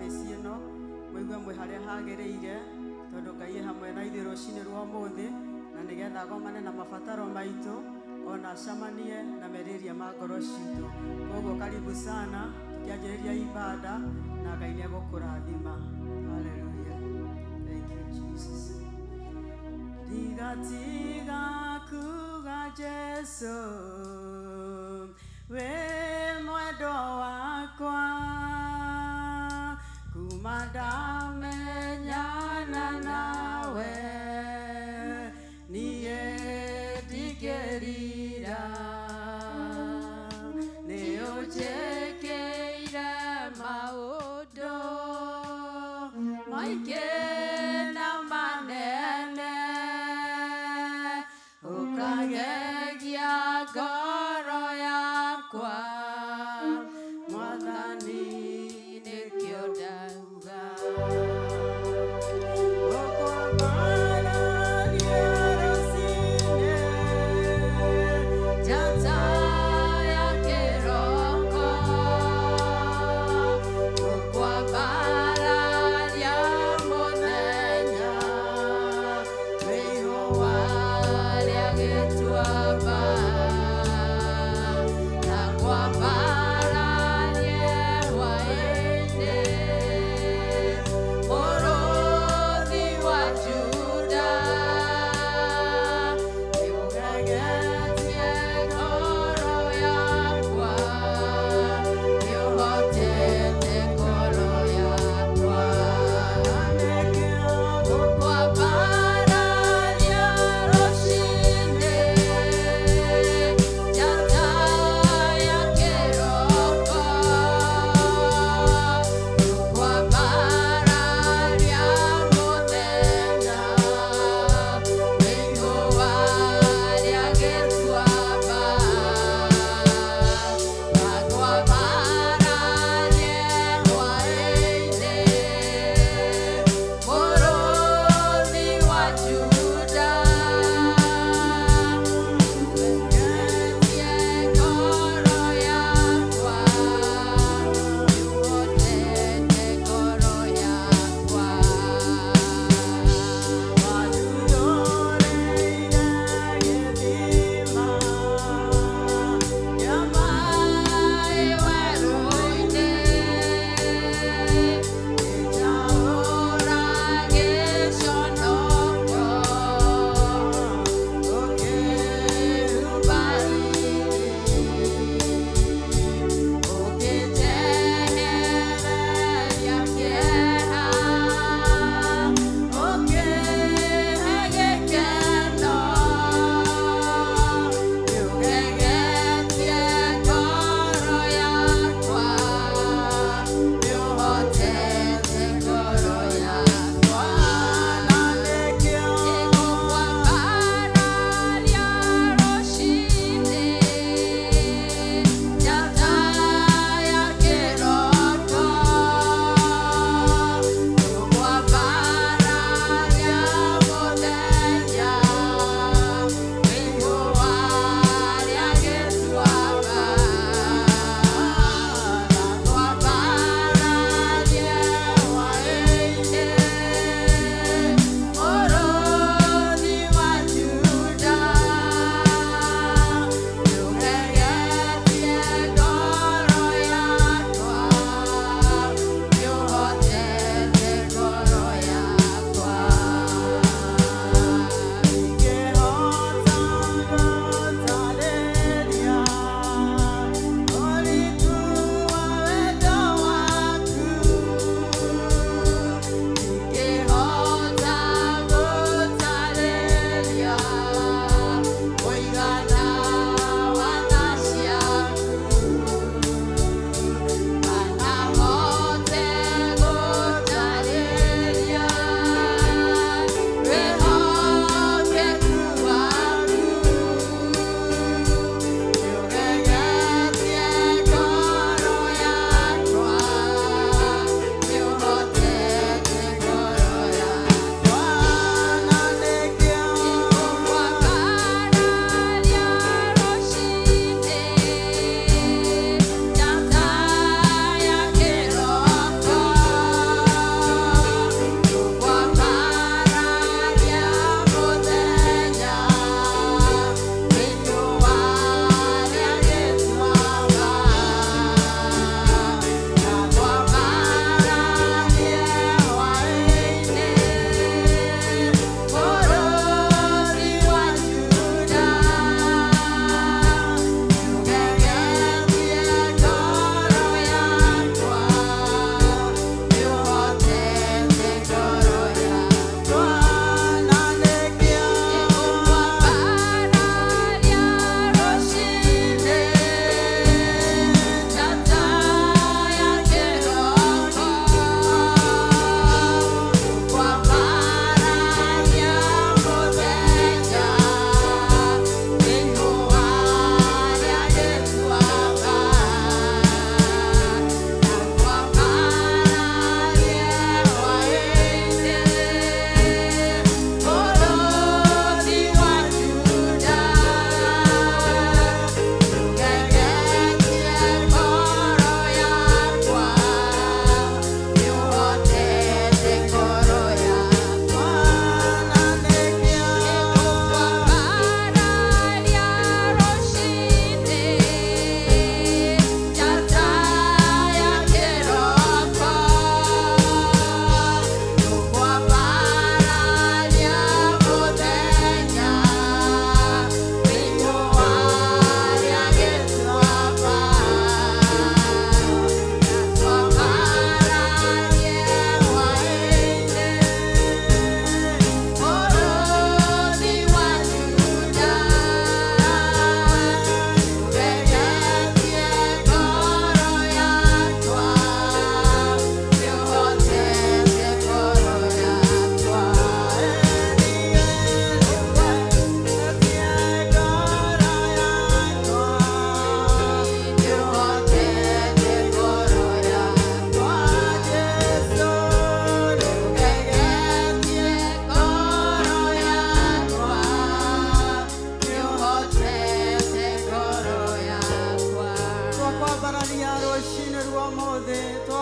Service ĩno, mũigue mwĩ harĩa hagĩrĩire, tondũ Ngai e hamwe na ithuĩ rũcinĩ rwa ũmũthĩ, na nĩgetha agomane na mabataro maitũ, ona acamanie na merirĩria ma ngoro citũ. Koguo karibu sana, tukianjĩrĩria ibada, na Ngai nĩ egũkũrathima. Hallelujah. Thank you, Jesus. Ndigatiga kuga Jesu wĩ mwendwa wakwa, kuma ndamenyana nawe niĩ ndingĩrira, nĩ ũnjĩkĩire maũndũ maingĩ na manene, ũkagegia ngoro yakwa, Mwathani nĩkĩo ndauga. Gũkwambararia rũcinĩ, njata ya kĩroko, gũkwambararia mũthenya, wĩ ihũa rĩa gĩtuamba.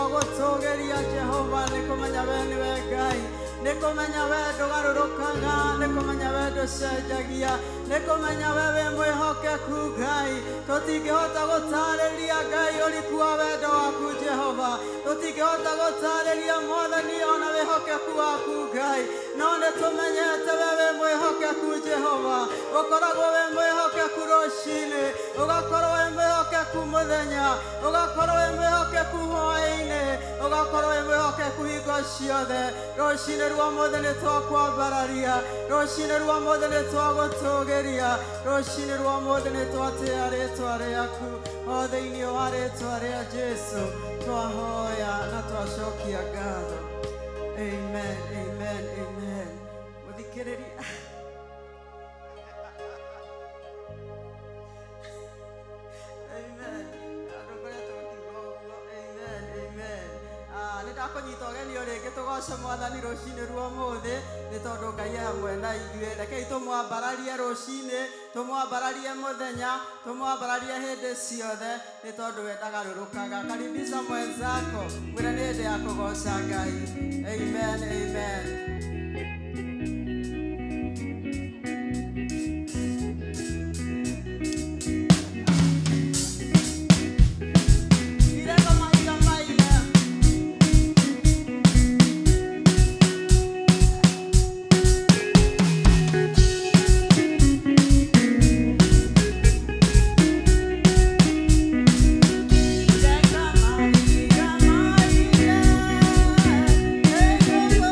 Twagũtũgĩria Jehova, nĩ kũmenya we nĩwe Ngai, nĩ kũmenya we ndũgarũrũkaga, nĩ kũmenya we ndũcenjagia, nĩ kũmenya we wĩ mwĩhokeku Ngai. Tũtingĩhota gũtarĩria Ngai ũriku wa wendo waku Jehova, tũtingĩhota gũtarĩria Mwathani ona wĩhokeku waku Ngai, no nĩ tũmenyete we wĩ mwĩhokeku Jehova. Ũkoragwo wĩ mwĩhokeku rũcinĩ, ũgakorwo wĩ mwĩhokeku mũthenya, ũgakorwo wĩ mwĩhokeku hwaĩ-inĩ, ũgakorwo wĩ mwĩhokeku hingo ciothe. Rũcinĩ rwa ũmũthĩ nĩ twakwambararia, rũcinĩ rwa ũmũthĩ nĩ twagũtũgĩria, rũcinĩ rwa ũmũthĩ nĩ twatĩa rĩtwa rĩaku. O thĩinĩ wa rĩtwa rĩa Jesu twahoya na twacokia ngatho. Amen, amen, amen. Mũthikĩrĩria. Amen. Andũ ngoretwo ngiuga ũguo. Amen, amen. Nĩ ndakũnyita ũgeni o rĩngĩ tũgoce Mwathani rũcinĩ rwa ũmũthĩ, nĩ tondũ Ngai e hamwe na ithuĩ. Rekei tũmwambararie rũcinĩ, tũmwambararie mũthenya, tũmwambararie hĩndĩ ciothe, nĩ tondũ we ndagarũrũkaga. Karibisha mwenzako, mwĩre nĩ hĩndĩ ya kũgoca Ngai. Amen, amen. Irego mahiga maina. Irega mahiga maina. Ego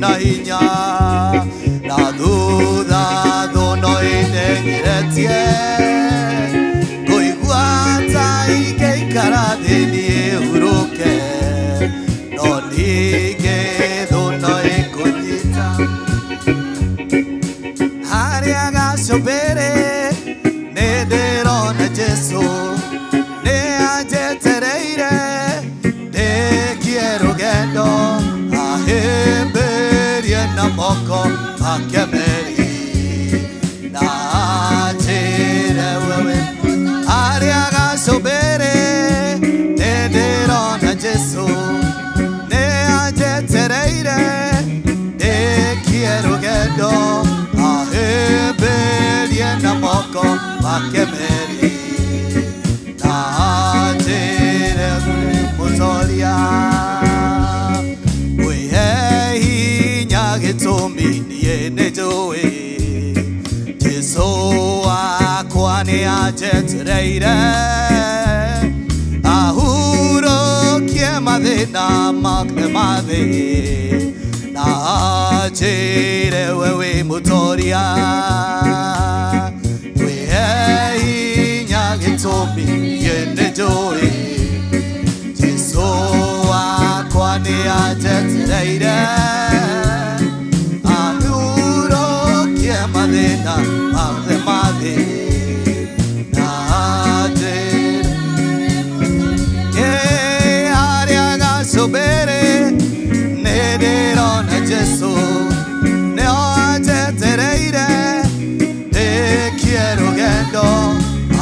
na hinya na thutha thũ no ĩndenyeretie ngũigua ta ingĩikara thĩ niĩ hurũke no ningĩ thũ no ĩkũnyita harĩa gacũmbĩrĩ nĩ ndĩrona Jesũ nĩ anjetereire ndĩkie rũgendo ahĩmbĩrie na moko make merĩ na anjĩre wewe harĩa gacũmbĩrĩ nĩ ndĩrona Jesũ nĩ anjetereire ndĩkie rũgendo ahĩmbĩrie na moko make merĩ na anjĩre mũtoria wĩhe hinya gĩtũmi niĩ nĩ njũĩ Jesũ wakwa nĩ anjetereire ahurũkie mathĩna make ma thĩ na anjĩre we wĩ mũtoria wĩhe hinya gĩtũmi niĩ nĩ njũĩ Jesũ wakwa nĩ anjetereire ahurũkie mathĩna mothe ma thĩ na anjĩre harĩa gacũmbĩrĩ nĩ ndĩrona Jesũ nĩ anjetereire ndĩkie rũgendo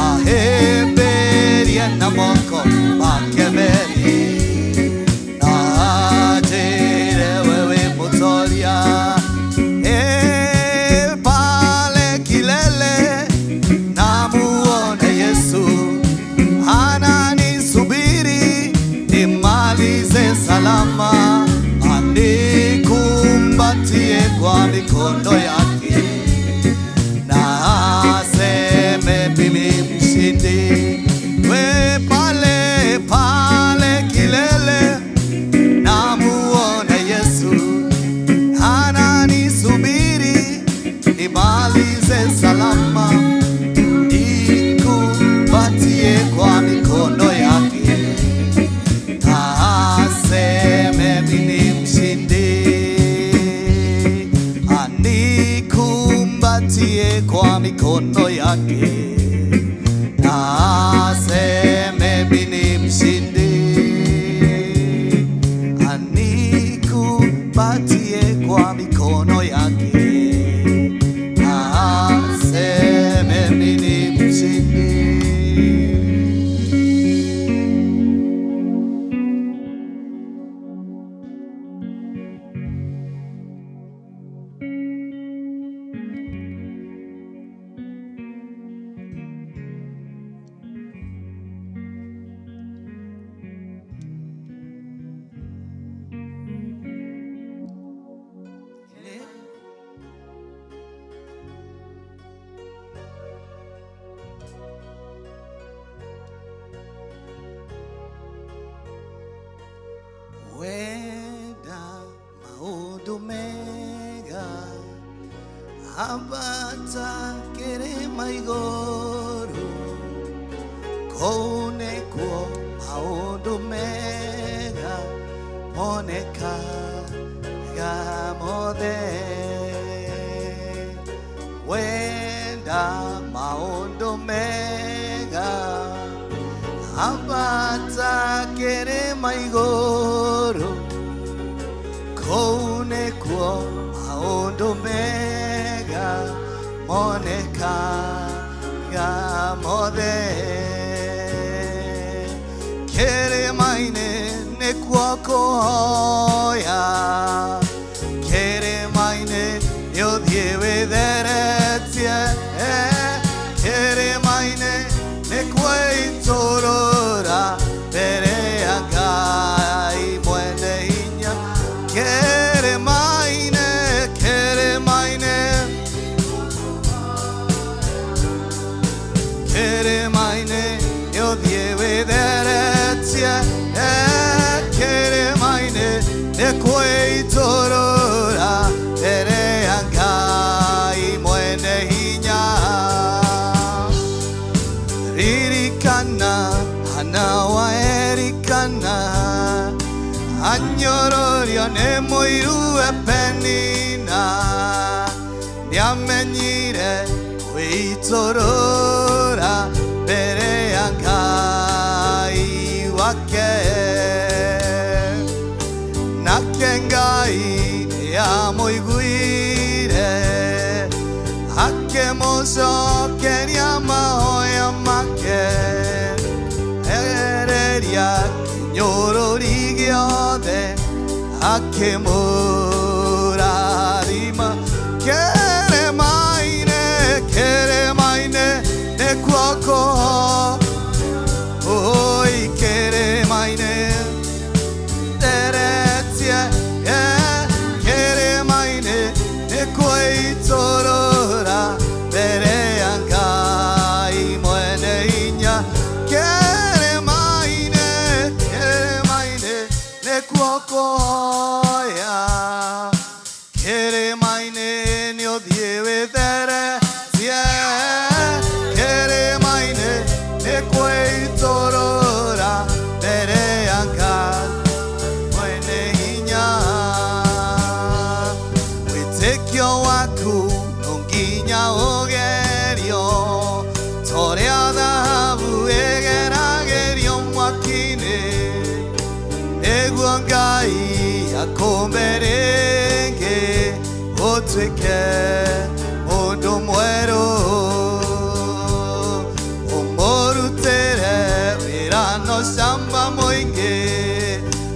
ahĩmbĩrie na moko make merĩ na anjĩre we wĩ mũtoria pale kilele namuone Yesu ananisubiri nimalize salama anikumbatie kwa mikono yake na aseme mimi mshindi we pale pale kilele namuone Yesu ananisubiri nimalize salama nikumbatie kwa mikono yake na aseme mimi mshindi anikumbatie kwa mikono yake na aseme mimi mshindi anikumbatie kwa mikono yake na aseme mimi mshindi. Wenda maũndũ mega ambata kĩrĩma igũrũ kũu nĩkuo maũndũ mega monekaga mothe wenda maũndũ mega ambata kĩrĩma igũrũ kũu nĩkuo maũndũ mega monekaga mothe kĩrĩma-inĩ nĩkuo kũhoya kĩrĩma-inĩ nĩũthiĩ wĩtheretie kĩrĩma-inĩ nĩkuo itũrũra mbere ya Ngai mwene hinya kĩrĩma-inĩ kĩrĩma-inĩ kĩrĩma-inĩ nĩũthiĩ wĩtheretie kĩrĩma-inĩ nĩkuo itũrũra nĩ mũiru we Penina nĩamenyire kwĩitũrũra mbere ya Ngai wake nake Ngai nĩamũiguire akĩmũcokeria mahoya make ereria kĩnyũrũri gĩothe akĩmũrathima kĩrĩma-inĩ kĩrĩma-inĩ nĩkuo kũhoya kĩrĩma-inĩ teretie kĩrĩma-inĩ nĩkuo itũrũra mbere ya Ngai mwene hinya kĩrĩma-inĩ kĩrĩma-inĩ nĩkuo kũhoya kĩrĩma-inĩ nĩũthiĩ wĩtheretie kĩrĩma-inĩ nĩkuo itũrũra mbere ya Ngai mwene hinya wĩtĩkio waku no nginya ũgerio ta ũrĩa thahabu ĩgeragĩrio mwaki-inĩ nĩguo Ngai akũmbe rĩngĩ ũtuĩke mũndũ mwerũ ũmũrutĩre wĩra na ũcamba mũingĩ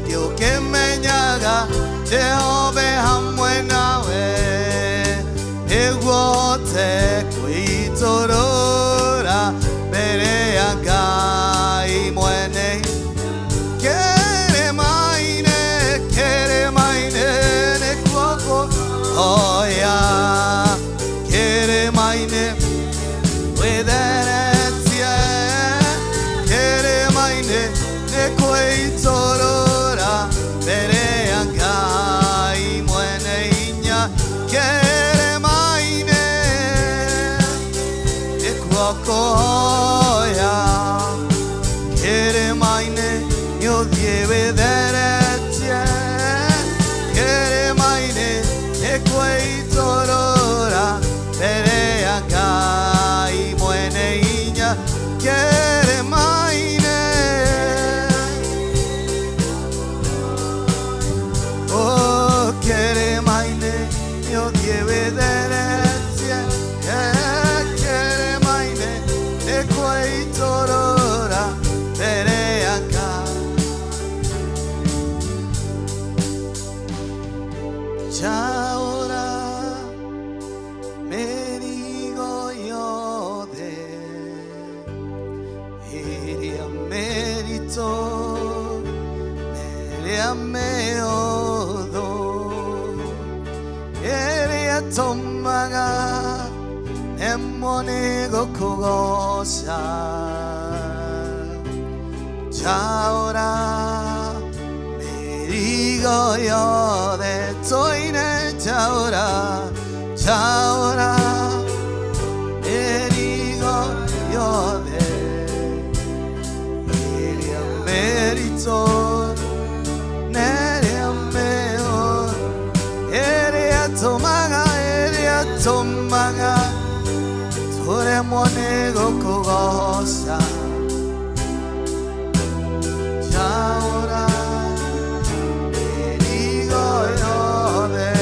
ndĩũkĩmenyaga Jehova e hamwe nawe nĩguo ũhote kwĩitũrũra mbere ya Ngai mwene kĩrĩma-inĩ kĩrĩma-inĩ nĩkuo kũhoya kĩrĩma-inĩ wĩtheretie kĩrĩma-inĩ nĩkuo itũrũra mbere ya Ngai mwene hinya kĩrĩma-inĩ nĩkuo kũhoya kĩrĩma-inĩ nĩũthiĩ wĩtheretie kĩrĩma-inĩ nĩkuo itũrũra mbere ya Ngai mwene hinya kĩrĩma-inĩ oh kĩrĩma-inĩ nĩũthiĩ wĩtheretie kĩrĩma-inĩ nĩkuo itũrũra mbere ya Ngai Chaura mĩrigo yothe ĩrĩa mĩritũ ĩrĩa mĩhũthũ ĩrĩa ĩtũmaga nemwo nĩ gũkũgooca Chaura mĩrigo yothe tũine Chaura Chaura mĩrigo yothe ĩrĩa mĩritũ ĩrĩa mĩhũthũ ĩrĩa ĩtũmaga ĩrĩa ĩtũmaga tũremwo nĩ gũkũgooca Chaura mĩrigo yothe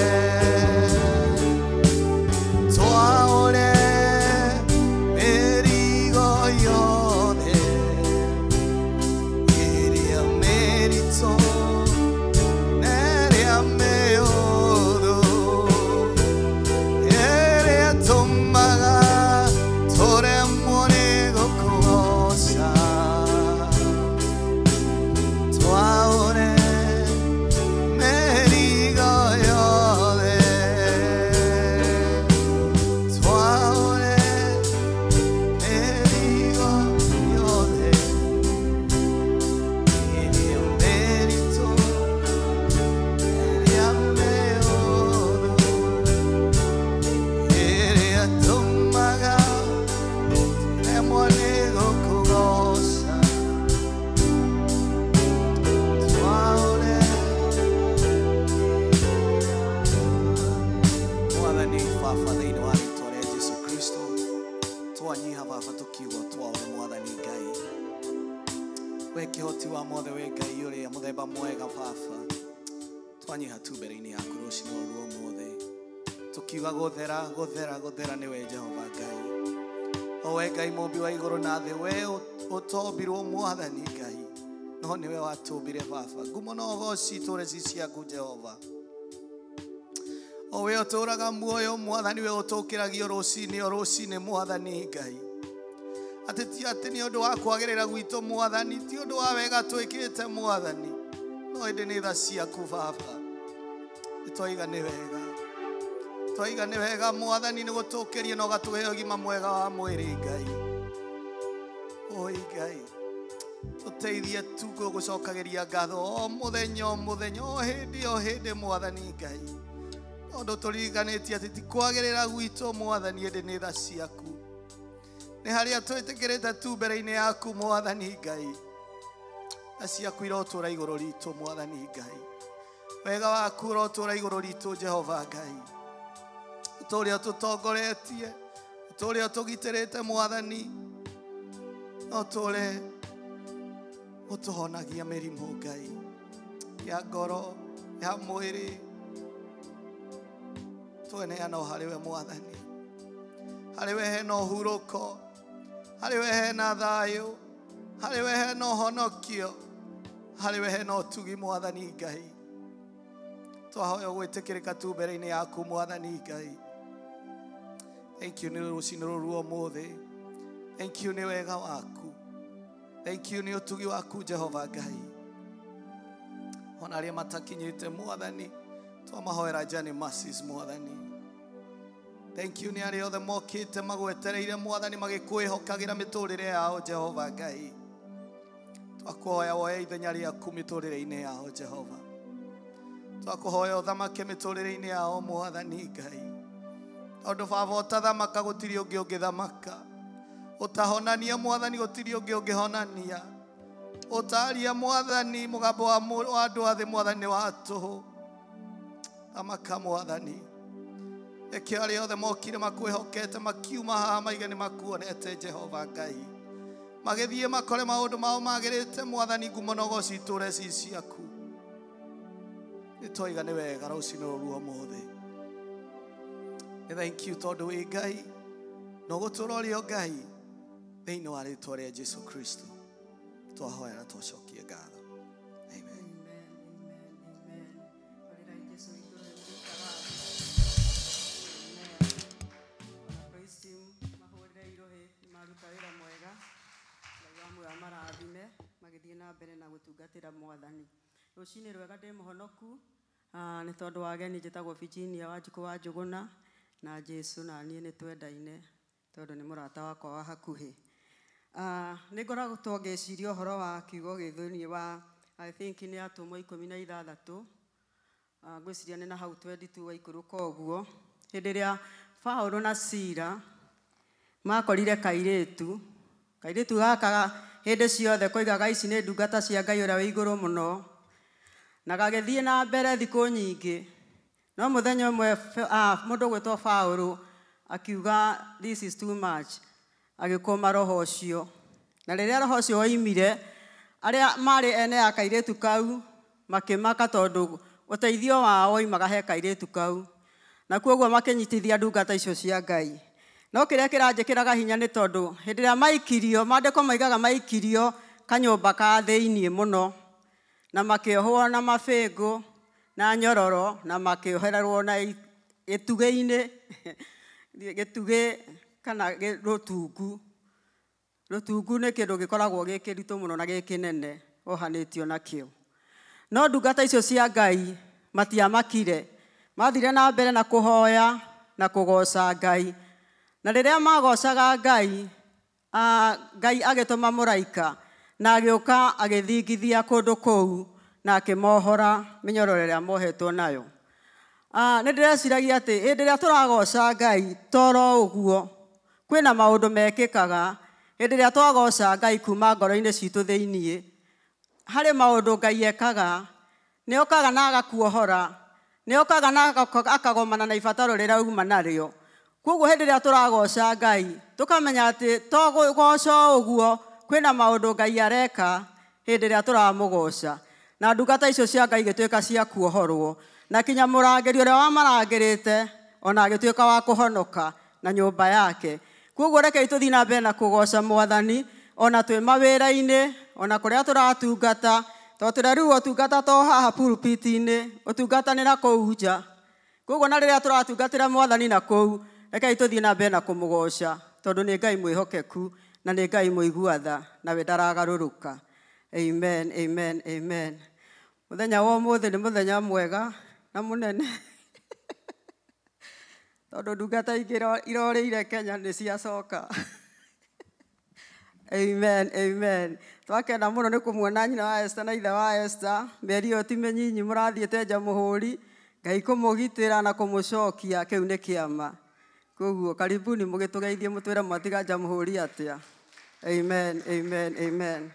twaũre mĩrigo yothe ĩrĩa mĩritũ ĩrĩa mĩhũthũ ĩrĩa ĩtũmaga tũremwo nĩ gũkũgooca Baba thĩinĩ wa rĩtwa rĩa Jesu Kristo. Twanyiha Baba tũkiuga twaũre Mwathani Ngai. We kĩhoti wa mothe, we Ngai ũrĩa mũthemba mwega Baba. Twanyiha tu mbere-inĩ yaku rũcinĩ rũrũ rwa ũmũthĩ. Tũkiuga gũthera, gũthera, gũthera nĩwe Jehova Ngai. O we Ngai mũmbi wa igũrũ na thĩ, we ũtombirwo Mwathani Ngai. No nĩwe watũmbire Baba. Ngumo na ũgoci itũũre ci ciaku Jehova. O we ũtũũraga muoyo Mwathani, we ũtũkĩragio rũcinĩ o rũcinĩ Mwathani Ngai. Atĩ ti atĩ nĩ ũndũ wa kwagĩrĩra gwitũ Mwathani, ti ũndũ wa wega twĩkĩte Mwathani, no ĩndĩ nĩ tha ciaku Baba. Nĩtwaiga nĩ wega, twaiga nĩ wega Mwathani, nĩ gũtũkĩria na ũgatũhe ũgima mwega wa mwĩrĩ Ngai. Oi Ngai, tũteithie tu gũgũcokagĩria ngatho o mũthenya o mũthenya, o hĩndĩ o hĩndĩ Mwathani Ngai. Tondũ tũririkanĩtie atĩ ti kwagĩrĩra gwitũ Mwathani, ĩndĩ nĩ tha ciaku. Nĩ harĩa twĩtĩkĩrĩte tu mbere-inĩ yaku Mwathani Ngai. Tha ciaku irotũũra igũrũ ritũ Mwathani Ngai. Wega waku ũrotũũra igũrũ ritũ Jehova Ngai. Ũtũũre ũtũtongoretie, ũtũũre ũtũgitĩrĩte Mwathani, na ũtũũre ũtũhonagia mĩrimũ Ngai, ya ngoro, ya mwĩrĩ. Tweneana o harĩ we Mwathani. Harĩ we hena ũhurũko, harĩ we hena thayũ, harĩ we hena ũhonokio, harĩ we hena ũtugi Mwathani Ngai. Twahoya gwĩtĩkĩrĩka tu mbere-inĩ yaku Mwathani Ngai. Thank you nĩ rũcinĩ rũrũ rwa ũmũthĩ. Thank you nĩ wega waku. Thank you nĩ ũtugi waku Jehova Ngai. Ona arĩa matakinyĩte Mwathani, twamahoera Journey Mercies Mwathani. Thank you nĩ arĩa othe mokĩte magwetereire Mwathani, magĩkwĩhokagĩra mĩtũrĩre yao Jehova Ngai. Twakũhoya woe ithenya rĩaku mĩtũrĩre-inĩ yao Jehova. Twakũhoya ũthamake mĩtũrĩre-inĩ yao Mwathani Ngai. Tondũ Baba ũtathamaka gũtirĩ ũngĩ ũngĩthamaka. Ũtahonania Mwathani gũtirĩ ũngĩ ũngĩhonania. Ũtaria Mwathani mũgambo wa andũ a thĩ Mwathani nĩ wa tũhũ. Thamaka Mwathani. Reke arĩa othe mokire makwĩhokete makiuma haha maige nĩ makuonete Jehova Ngai. Magĩthiĩ makore maũndũ mao magĩrĩte Mwathani, ngumo na ũgoci itũũre ci ciaku. Nĩtwaiga nĩ wega rũcinĩ rũrũ rwa ũmũthĩ. Nĩ thank you tondũ wĩ Ngai na ũgũtũũra ũrĩ o Ngai thĩinĩ wa rĩtwa rĩa Jesu Kristo. Twahoya na twacokie ngatho. Amen. Amen, amen, amen. Hũrĩrai Jesu witũ rũhĩ mũrũtaga. Amen. Ona praise team mahũrĩre irũhĩ, nĩ maruta wĩra mwega. Ngai wa muoyo amarathime magĩthiĩ na mbere na gũtungatĩra Mwathani. Rũcinĩ rwega ndĩ mũhonoku, nĩ tondũ wa ageni njĩtagwo Virginia Wanjikũ wa Njũgũna, na Jesu na niĩ nĩ twendaine tondũ nĩ mũrata wakwa wa hakuhĩ. Nĩ ngoragwo ngĩciria ũhoro wa kiugo gĩ thĩinĩ wa I think nĩ atũmwo 16, ngwĩciria nĩ na hau 22 waikũrũka ũguo, hĩndĩ ĩrĩa Paũlũ na Sila makorire kairĩtu, kairĩtu gaka hĩndĩ ciothe koigaga ici nĩ ndungata cia Ngai ũrĩa wĩ igũrũ mũno, na gagĩthiĩ na mbere thikũ nyingĩ. No mũthenya ũmwe mũndũ ũgwĩtwo Paũlũ akiuga this is too much, agĩkũma roho ũcio. Na rĩrĩa roho ũcio woimire, arĩa marĩ ene a kairĩtu kau makĩmaka tondũ ũteithio wao woimaga he kairĩtu kau, na koguo makĩnyitithia ndungata icio cia Ngai. No kĩrĩa kĩranjĩkĩraga hinya nĩ tondũ hĩndĩ ĩrĩa maikirio, maandĩko moigaga maikirio kanyũmba ka thĩiniĩ mũno, na makĩohwo na mabĩngũ na nyororo, na makĩohererwo na gĩtugĩ-inĩ, gĩtugĩ kana rũtungu. Rũtungu nĩ kĩndũ gĩkoragwo gĩ kĩritũ mũno na gĩ kĩnene wohanĩtio nakĩo. No ndungata icio cia Ngai matiamakire, mathire na mbere na kũhoya na kũgoca Ngai. Na rĩrĩa magocaga Ngai, Ngai agĩtũma mũraika na agĩũka agĩthingithia kũndũ kũu na akĩmohora mĩnyororo ĩrĩa mohetwo nayo. Nĩ ndĩreciragia atĩ hĩndĩ ĩrĩa tũragoca Ngai toro ũguo, kwĩna maũndũ mekĩkaga hĩndĩ ĩrĩa twagoca Ngai kuma ngoro-inĩ citũ thĩiniĩ. Harĩ maũndũ Ngai ekaga, nĩ okaga na agakuohora, Nĩ okaga na akagomana na ibataro rĩrĩa uma narĩo. Koguo hĩndĩ ĩrĩa tũragoca Ngai, tũkamenya atĩ to gũgoca ũguo, kwĩna maũndũ Ngai areka hĩndĩ ĩrĩa tũramũgoca. Na ndungata icio cia Ngai igĩtuĩka cia kuohorwo. Na kinya mũrangĩri ũrĩa wamarangĩrĩte ona agĩtuĩka wa kũhonoka na nyũmba yake. Koguo rekei tũthiĩ na mbere na kũgoca Mwathani ona twĩ mawĩra-inĩ, ona kũrĩa tũratungata, tondũ tũrerirwo ũtungata to haha pulpit-inĩ, ũtungata nĩ na kũu nja. Koguo na rĩrĩa tũratungatĩra Mwathani na kũu, rekei tũthiĩ na mbere na kũmũgoca, tondũ nĩ Ngai mwĩhokeku na nĩ Ngai mũigua tha, nawe ndaragarũrũka. Amen, amen, amen. Mũthenya wa ũmũthĩ nĩ mũthenya mwega na mũnene. Tondũ ndungata ingĩ irorĩire Kenya nĩ ciacoka. Amen, amen. Twakena mũno nĩ kũmuona nyina wa Esther na ithe wa Esther. Mĩeri ĩyo ti mĩnyinyi mũrathiĩte Jamhuri. Ngai kũmũgitĩra na kũmũcokia kĩu nĩ kĩama. Koguo karibuni mũgĩtũgeithie mũtwĩre mwatiga Jamhuri atĩa. Amen, amen, amen.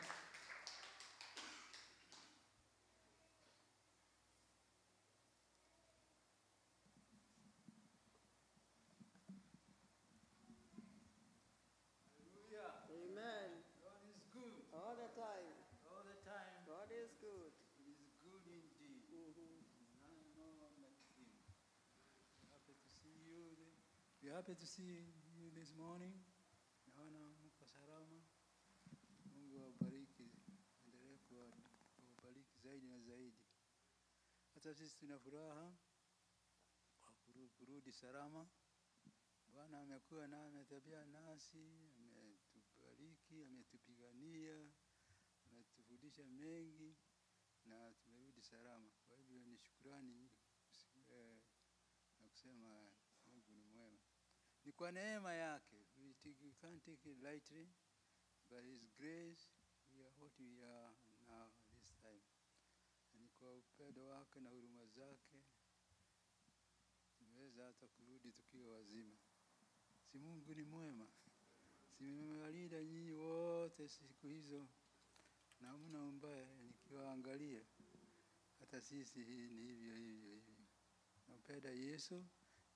Happy to see you this morning. Naona mko salama. Mungu awabariki, endelee kuwabariki zaidi na zaidi. Hata sisi tuna furaha kwa kurudi salama. Bwana amekuwa na ametembea nasi, ametubariki, ametupigania, ametufundisha mengi na tumerudi salama. Kwa hivyo ni shukrani na kusema Mungu ni mwema. Ni kwa neema yake. We can't take it lightly, but His grace, we are what we are now this time. Na ni kwa upendo wake na huruma zake tumeweza hata kurudi tukiwa wazima. Si Mungu ni mwema? Si nimewalinda nyinyi wote siku hizo, na hamna mbaya nikiwaangalia. Hata sisi hii ni hivyo hivyo hivyo. Nampenda Yesu.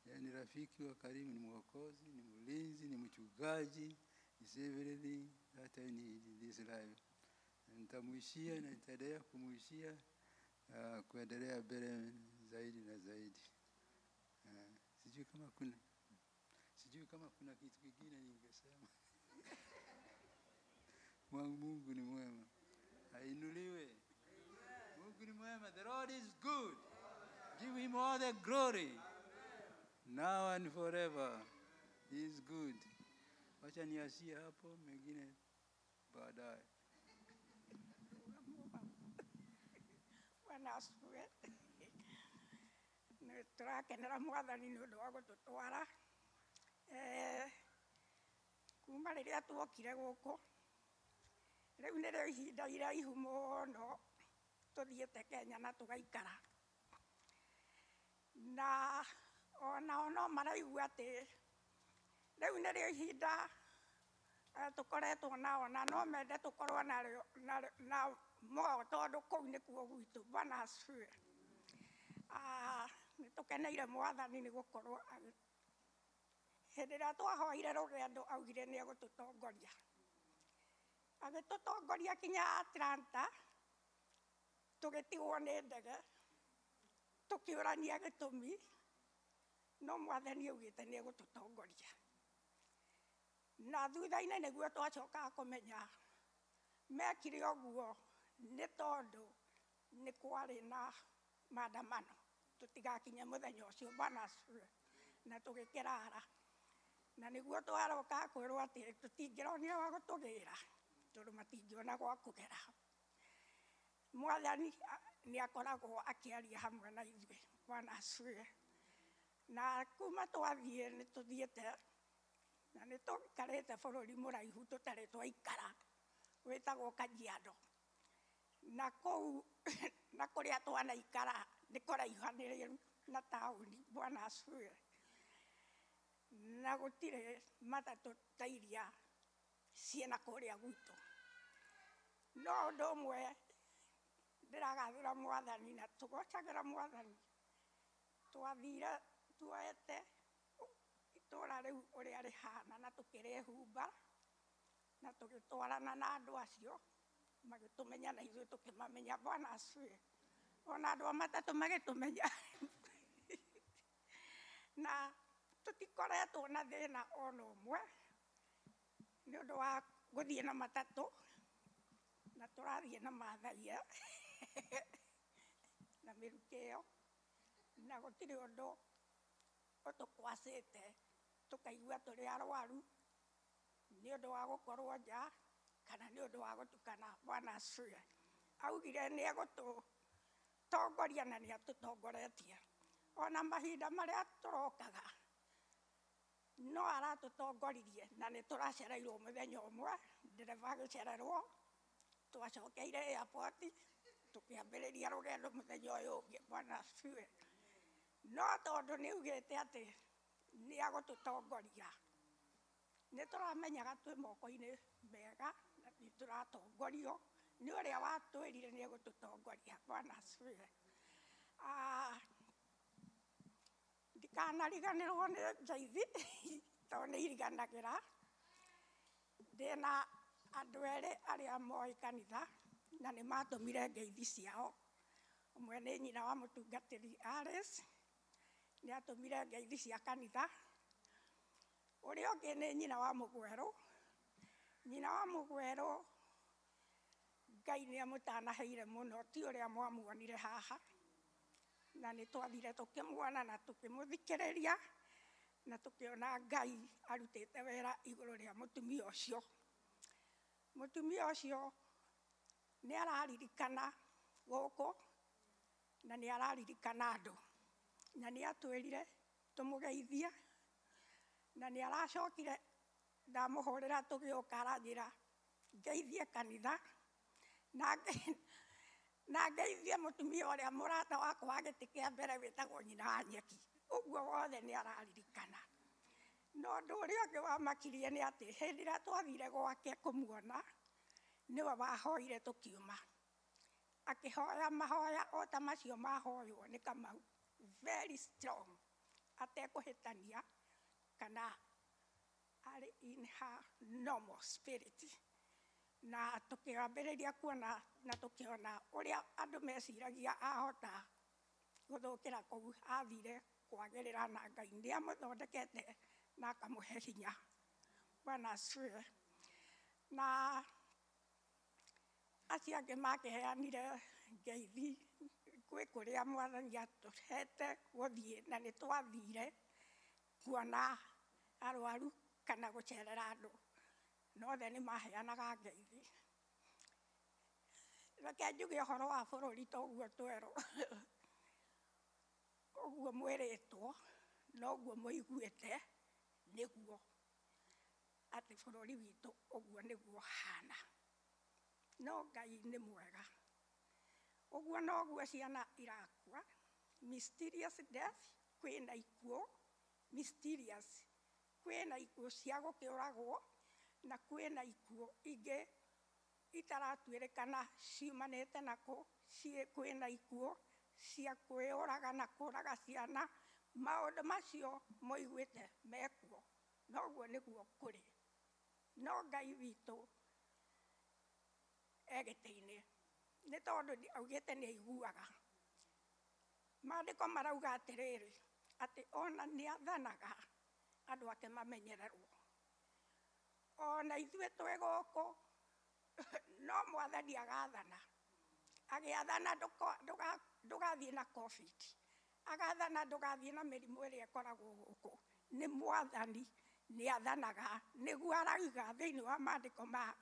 Yeye ni rafiki wa karibu, ni mwokozi, ni mlinzi, ni mchungaji, is everything that I need in this life. Nitamuishia na nitaendelea kumuishia, kuendelea mbele zaidi na zaidi. Sijui kama kuna kitu kingine ningesema. Mungu ni mwema. Ainuliwe. Mungu ni mwema. The Lord is good. Give him all the glory. Now and forever. He is good. Wacha niachie hapo, mengine baadaye. Bwana asifiwe. Nĩ tũrakenera Mwathani nĩ ũndũ wa gũtũtwara. Kuma rĩrĩa tuokire gũkũ, rĩu nĩrĩo ihinda iraihu mũno tũthiĩte Kenya na tũgaikara. Na onao no maraigua atĩ rĩu nĩrĩo ihinda tũkoretwo nao na no mende tũkorwo narĩo na mo tondũ kũu nĩkuo gwitũ. Bwana asifiwe. Nĩ tũkeneire Mwathani nĩ gũkorwo hĩndĩ ĩrĩa twahoire rũgendo augire nĩ egũtũtongoria. Agĩtũtongoria kinya Atlanta, tũgĩtigwo nĩ ndege, tũkĩũrania gĩtũmi, no Mwathani augĩte nĩ egũtũtongoria. Na thutha-inĩ nĩguo twacokaga kũmenya mekire ũguo nĩ tondũ nĩ kwarĩ na maandamano, tũtigakinye mũthenya ũcio. Bwana asifiwe. Na tũgĩkĩrara. Na nĩguo twaroka kwĩrwo atĩ tũtingĩronire wa gũtũgĩra tondũ matingĩona gwa kũgera. Mwathani nĩ akoragwo akĩaria hamwe na ithuĩ. Bwana asifiwe. Na kuma twathiĩ nĩ tũthiĩte na nĩ tũikarĩte bũrũri mũraihu tũtarĩ twaikara wĩtagwo Kajiado. Na kũu na kũrĩa twanaikara nĩ kũraihanĩrĩru na taũni. Bwana asifiwe. Na gũtirĩ matatũ ta iria ciĩna kũrĩa gwitũ. No ũndũ ũmwe ndĩragathĩra Mwathani na tũgocagĩra Mwathani Twathire tuoete itũra rĩu ũrĩa rĩhana na tũkĩrĩhumba na tũgĩtwarana na andũ acio magĩtũmenya na ithuĩ tũkĩmamenya. Bwana asifiwe. Ona andũ a matatũ magĩtũmenya na tũtikoretwo na thĩna ona ũmwe nĩ ũndũ wa gũthiĩ na matatũ na tũrathiĩ na mathaia na mĩrukĩ ĩyo na gũtirĩ ũndũ ũtũkwacĩte tũkaigua tũrĩ arwaru nĩ ũndũ wa gũkorwo nja kana nĩ ũndũ wa gũtukana. Bwana asifiwe. Augire nĩ egũtũtongoria na nĩ atũtongoretie ona mahinda marĩa tũrokaga no aratũtongoririe na nĩ tũracereirwo mũthenya ũmwe ndereba agĩcererwo twacokeire airport tũkĩambĩrĩria rũgendo mũthenya ũyũ ũngĩ. Bwana asifiwe. No tondũ nĩ augĩte atĩ nĩ agũtũtongoria nĩ tũramenyaga twĩ moko-inĩ mega na nĩ tũratongorio nĩ ũrĩa watwĩrire nĩ egũtũtongoria. Bwana asifiwe. Ndikanariganĩrwo nĩ njaithi tondũ nĩ iriganagĩra. Ndĩna andũ erĩ arĩa moĩ kanitha na nĩ matũmire ngeithi ciao. Ũmwe nĩ nyina wa mũtungatĩri Alice, nĩ atũmire ngeithi cia kanitha. Ũrĩa ũngĩ nĩ nyina wa Mũgwerũ. Nyina wa Mũgwerũ Ngai nĩ amũtanaheire mũno, ti ũrĩa mwamuonire haha na nĩ twathire tũkĩmuona na tũkĩmũthikĩrĩria na tũkĩona Ngai arutĩte wĩra igũrũ rĩa mũtumia ũcio. Mũtumia ũcio nĩ araririkana gũkũ na nĩ araririkana andũ na nĩ atwĩrire tũmũgeithie na nĩ aracokire ndamũhũrĩra tũgĩũka aranjĩra ngeithie kanitha na ngeithie mũtumia ũrĩa mũrata wakwa wa gĩtĩ kĩa mbere wĩtagwo nyina wa nyeki. Ũguo wothe nĩ araririkana. No ũndũ ũrĩa ũngĩ wamakirie nĩ atĩ hĩndĩ ĩrĩa twathire gwake kũmuona nĩwe wahoire tũkiuma akĩhoya mahoya o ta macio mahoywo nĩ Kamau, very strong atekũhĩtania kana arĩ in her normal spirit na tũkĩambĩrĩria kuona na tũkĩona ũrĩa andũ meciragia ahota gũthũkĩra kũu athire kwagĩrĩra na Ngai nĩ amũthondekete na akamũhe hinya. Bwana asifiwe. Na acio angĩ makĩheanire ngeithi gwĩ kũrĩa mwathani atũhete gũthiĩ na nĩ twathire kuona arwaru kana gũcerera andũ na othe nĩ maheanaga ngeithi. Reke njuge ũhoro wa bũrũri ta ũguo twerwo ũguo mwĩrĩtwo na ũguo mũiguĩte nĩguo atĩ bũrũri witũ ũguo nĩguo ũhana. No Ngai nĩ mwega. Ũguo noguo ciana irakua mysterious death, kwĩna ikuũ mysterious, kwĩna ikuũ cia gũkĩũragwo na kwĩna ikuũ ingĩ itaratuĩrĩkana ciumanĩte nakũ, kwĩna ikuũ cia kwĩyũraga na kũraga ciana. Maũndũ macio mũiguĩte mekuo noguo nĩguo kũrĩ. No Ngai witũ e gĩtĩ-inĩ nĩ tondũ augĩte nĩ aiguaga. Maandĩko marauga atĩrĩrĩ atĩ ona nĩ athanaga andũ ake mamenyererwo. Ona ithuĩ twĩ gũkũ no mwathani agathana. Agĩathana ndũgathiĩ na COVID, agathana ndũgathiĩ na mĩrimũ ĩrĩa ĩkoragwo gũkũ. Nĩ mwathani nĩ athanaga, nĩguo arauga thĩinĩ wa maandĩko ma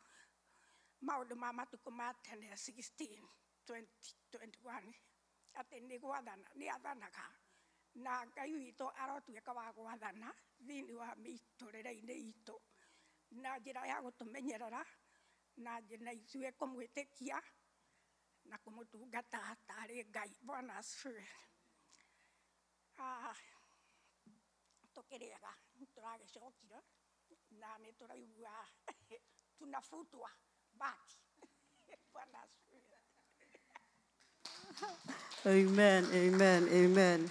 maũndũ ma matukũ ma tene 16 20 21 atĩ nĩ gwathana nĩ athanaga na Ngai witũ arotuĩka wa gwathana thĩinĩ wa mĩtũrĩre-inĩ itũ na njĩra ya gũtũmenyerera na njĩra ithuĩ kũmwĩtĩkia na kũmũtungata tarĩ Ngai. Bwana asifiwe. Tũkĩrĩega nĩtũragĩcokire na nĩ tũraigua tunafutwa back. Bwana asifiwe. Amen, amen, amen.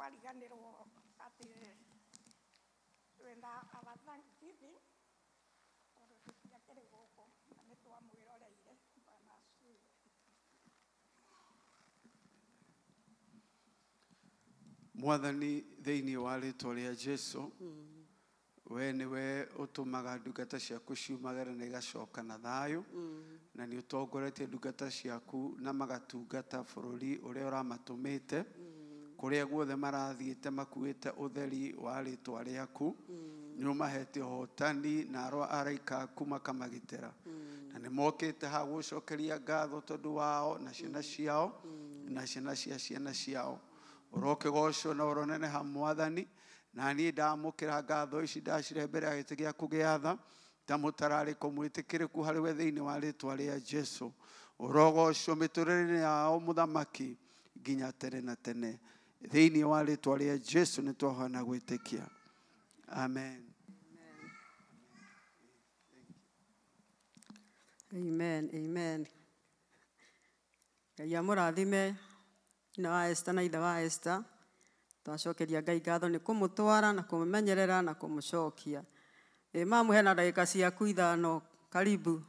Twariganĩrwo atĩ twĩna our Thanksgiving tondũ tũtiakĩrĩ gũkũ na nĩ twamwĩroreire. Bwana asifiwe. Mwathani, thĩinĩ wa rĩtwa rĩa Jesu, we nĩwe ũtũmaga ndungata ciaku ciumagare na igacoka na thayũ, na nĩ ũtongoretie ndungata ciaku na magatungata bũrũri ũrĩa ũramatũmĩte, kũrĩa guothe marathiĩte makuĩte ũtheri wa rĩtwa rĩaku. Nĩ ũmahete ũhotani na araika aku makamagitĩra, na nĩ mokĩte ha gũcokeria ngatho tondũ wao na ciana ciao na ciana cia ciana ciao. Ũrokĩgocwo na ũroneneha Mwathani, na niĩ ndamũkĩra ngatho ici ndacirehe mbere ya gĩtĩ gĩaku gĩa tha ta mũtararĩko mwĩtĩkĩrĩku harĩ we thĩinĩ wa rĩtwa rĩa Jesu. Ũrogocwo mĩtũrĩre-inĩ yao mũthamaki nginya tene na tene. Thĩinĩ wa rĩtwa rĩa Jesu nĩ twahoya na gwĩtĩkia. Amen. Amen, amen. Ngai amũrathime nyina wa Esther na ithe wa Esther. Twacokeria Ngai ngatho nĩ kũmũtwara na kũmũmenyerera na kũmũcokia. Ĩ mamu, hena ndagĩka ciaku 5, karibu.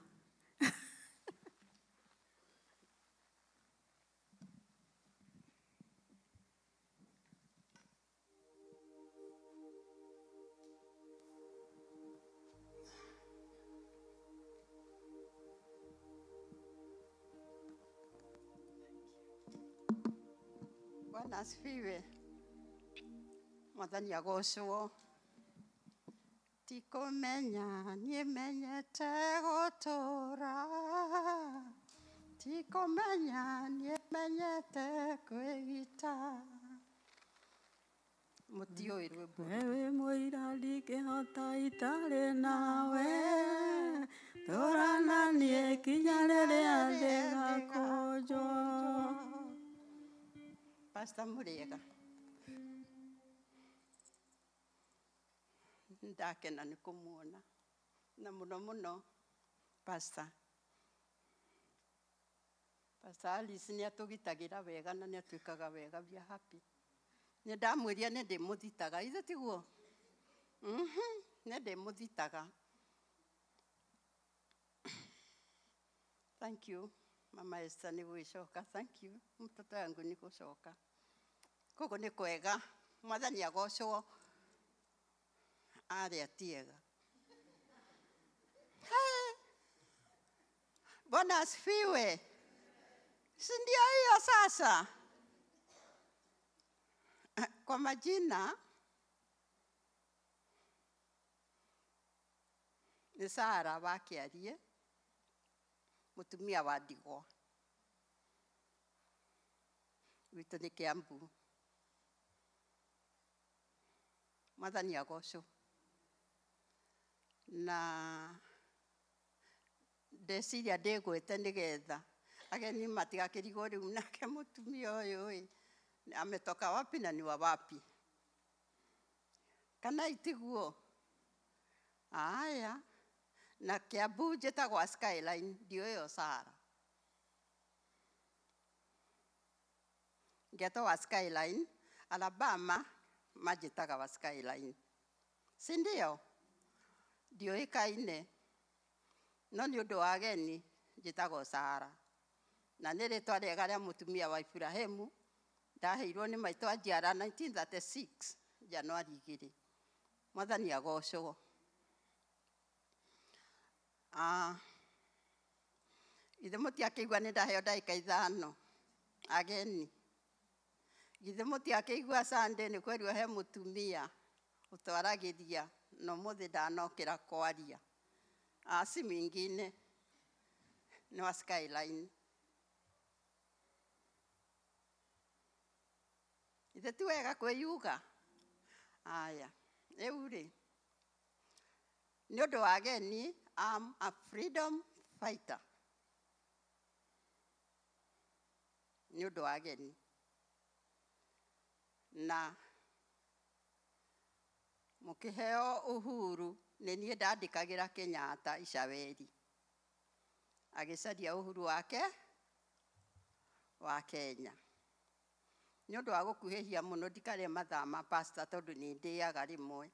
Bwana asifiwe. Mwathani agocwo. Ti kũmenya niĩ menyete gũtũra, ti kũmenya niĩ menyete kwĩgita. Mũtiũĩ rwĩmbo. Wewe mũira ndingĩhota itarĩ nawe, tũra na niĩ kinya rĩrĩa ndĩgakũnjwo. Pastor Muriega. Ndakena nĩ kũmuona na mũno mũno Pastor. Pastor Alice nĩ atũgitagĩra wega na nĩ atwĩkaga wega, we are happy. Nĩ ndamwĩria nĩ ndĩmũthitaga, ithe tiguo? Nĩ ndĩmũthitaga. Thank you Mama Esther nĩ gwĩcoka. Thank you mtoto yangu nĩ gũcoka. Koguo nĩ kwega, Mwathani agocwo. Arĩa tiega. Bwana asifiwe. Si ndio hiyo sasa? Kwa majina ni Sara wa Kĩarie, mũtumia wa ndigwa. Gwitũ nĩ Kĩambu. Mwathani agocwo. Na ndeciria ndĩgwĩte nĩgetha ageni matigakĩrigwo rĩu nake mũtumia ũyũ ĩ ametoka wapi na ni wa wapi, kana itiguo? Aya, na Kĩambu njĩtagwo Skyline, ndiũĩ yo Sara. Ngetwo wa Skyline, Alabama manjĩtaga wa Skyline, si ndio? Ndiũĩkaine no nĩ ũndũ wa ageni njĩtagwo Sara, na nĩ rĩtwa rĩega rĩa mũtumia wa Iburahĩmu. Ndaheirwo nĩ maitũ anjiara 1936 Januari 2. Mwathani agocwo. Ithe mũtiakĩigua nĩ ndaheo ndagĩka 5 ageni. Githĩ mũtiakĩigua Sunday nĩ kwerirwo he mũtumia ũtwaragĩria na ũmũthĩ ndanokĩra kwaria. Si mwingine nĩ wa Skyline. Ithe ti wega kwĩyuga? Aya, rĩu rĩ, nĩ ũndũ wa ageni, I'm a freedom fighter. Nĩ ũndũ wa ageni. Na mũkĩheo uhuru nĩ niĩ ndandĩkagĩra Kenyatta Icaweri agĩcaria uhuru wake wa Kenya. Nĩ ũndũ wa gũkuhĩhia mũno ndikarĩe mathaa ma pastor tondũ nĩ ndĩaga rĩmwe.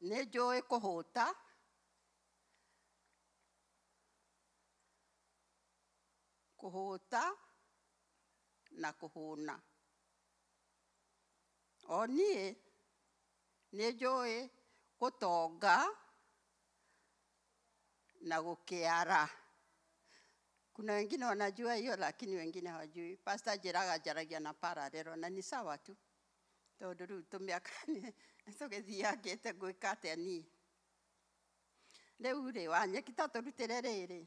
Nĩ njũĩ kũhũta, kũhũta na kũhũna. O niĩ nĩ njũĩ gũtonga na gũkĩara. Kuna wengine wanajua hiyo lakini wengine hawajui. Pastor njĩraga njaragia na parallel na ni sawa tu. Tondũ rĩu tũmĩaka tũgĩthiangĩte ngwĩka atĩa niĩ. Rĩu rĩ Wanyeki ta tũrutĩre rĩrĩ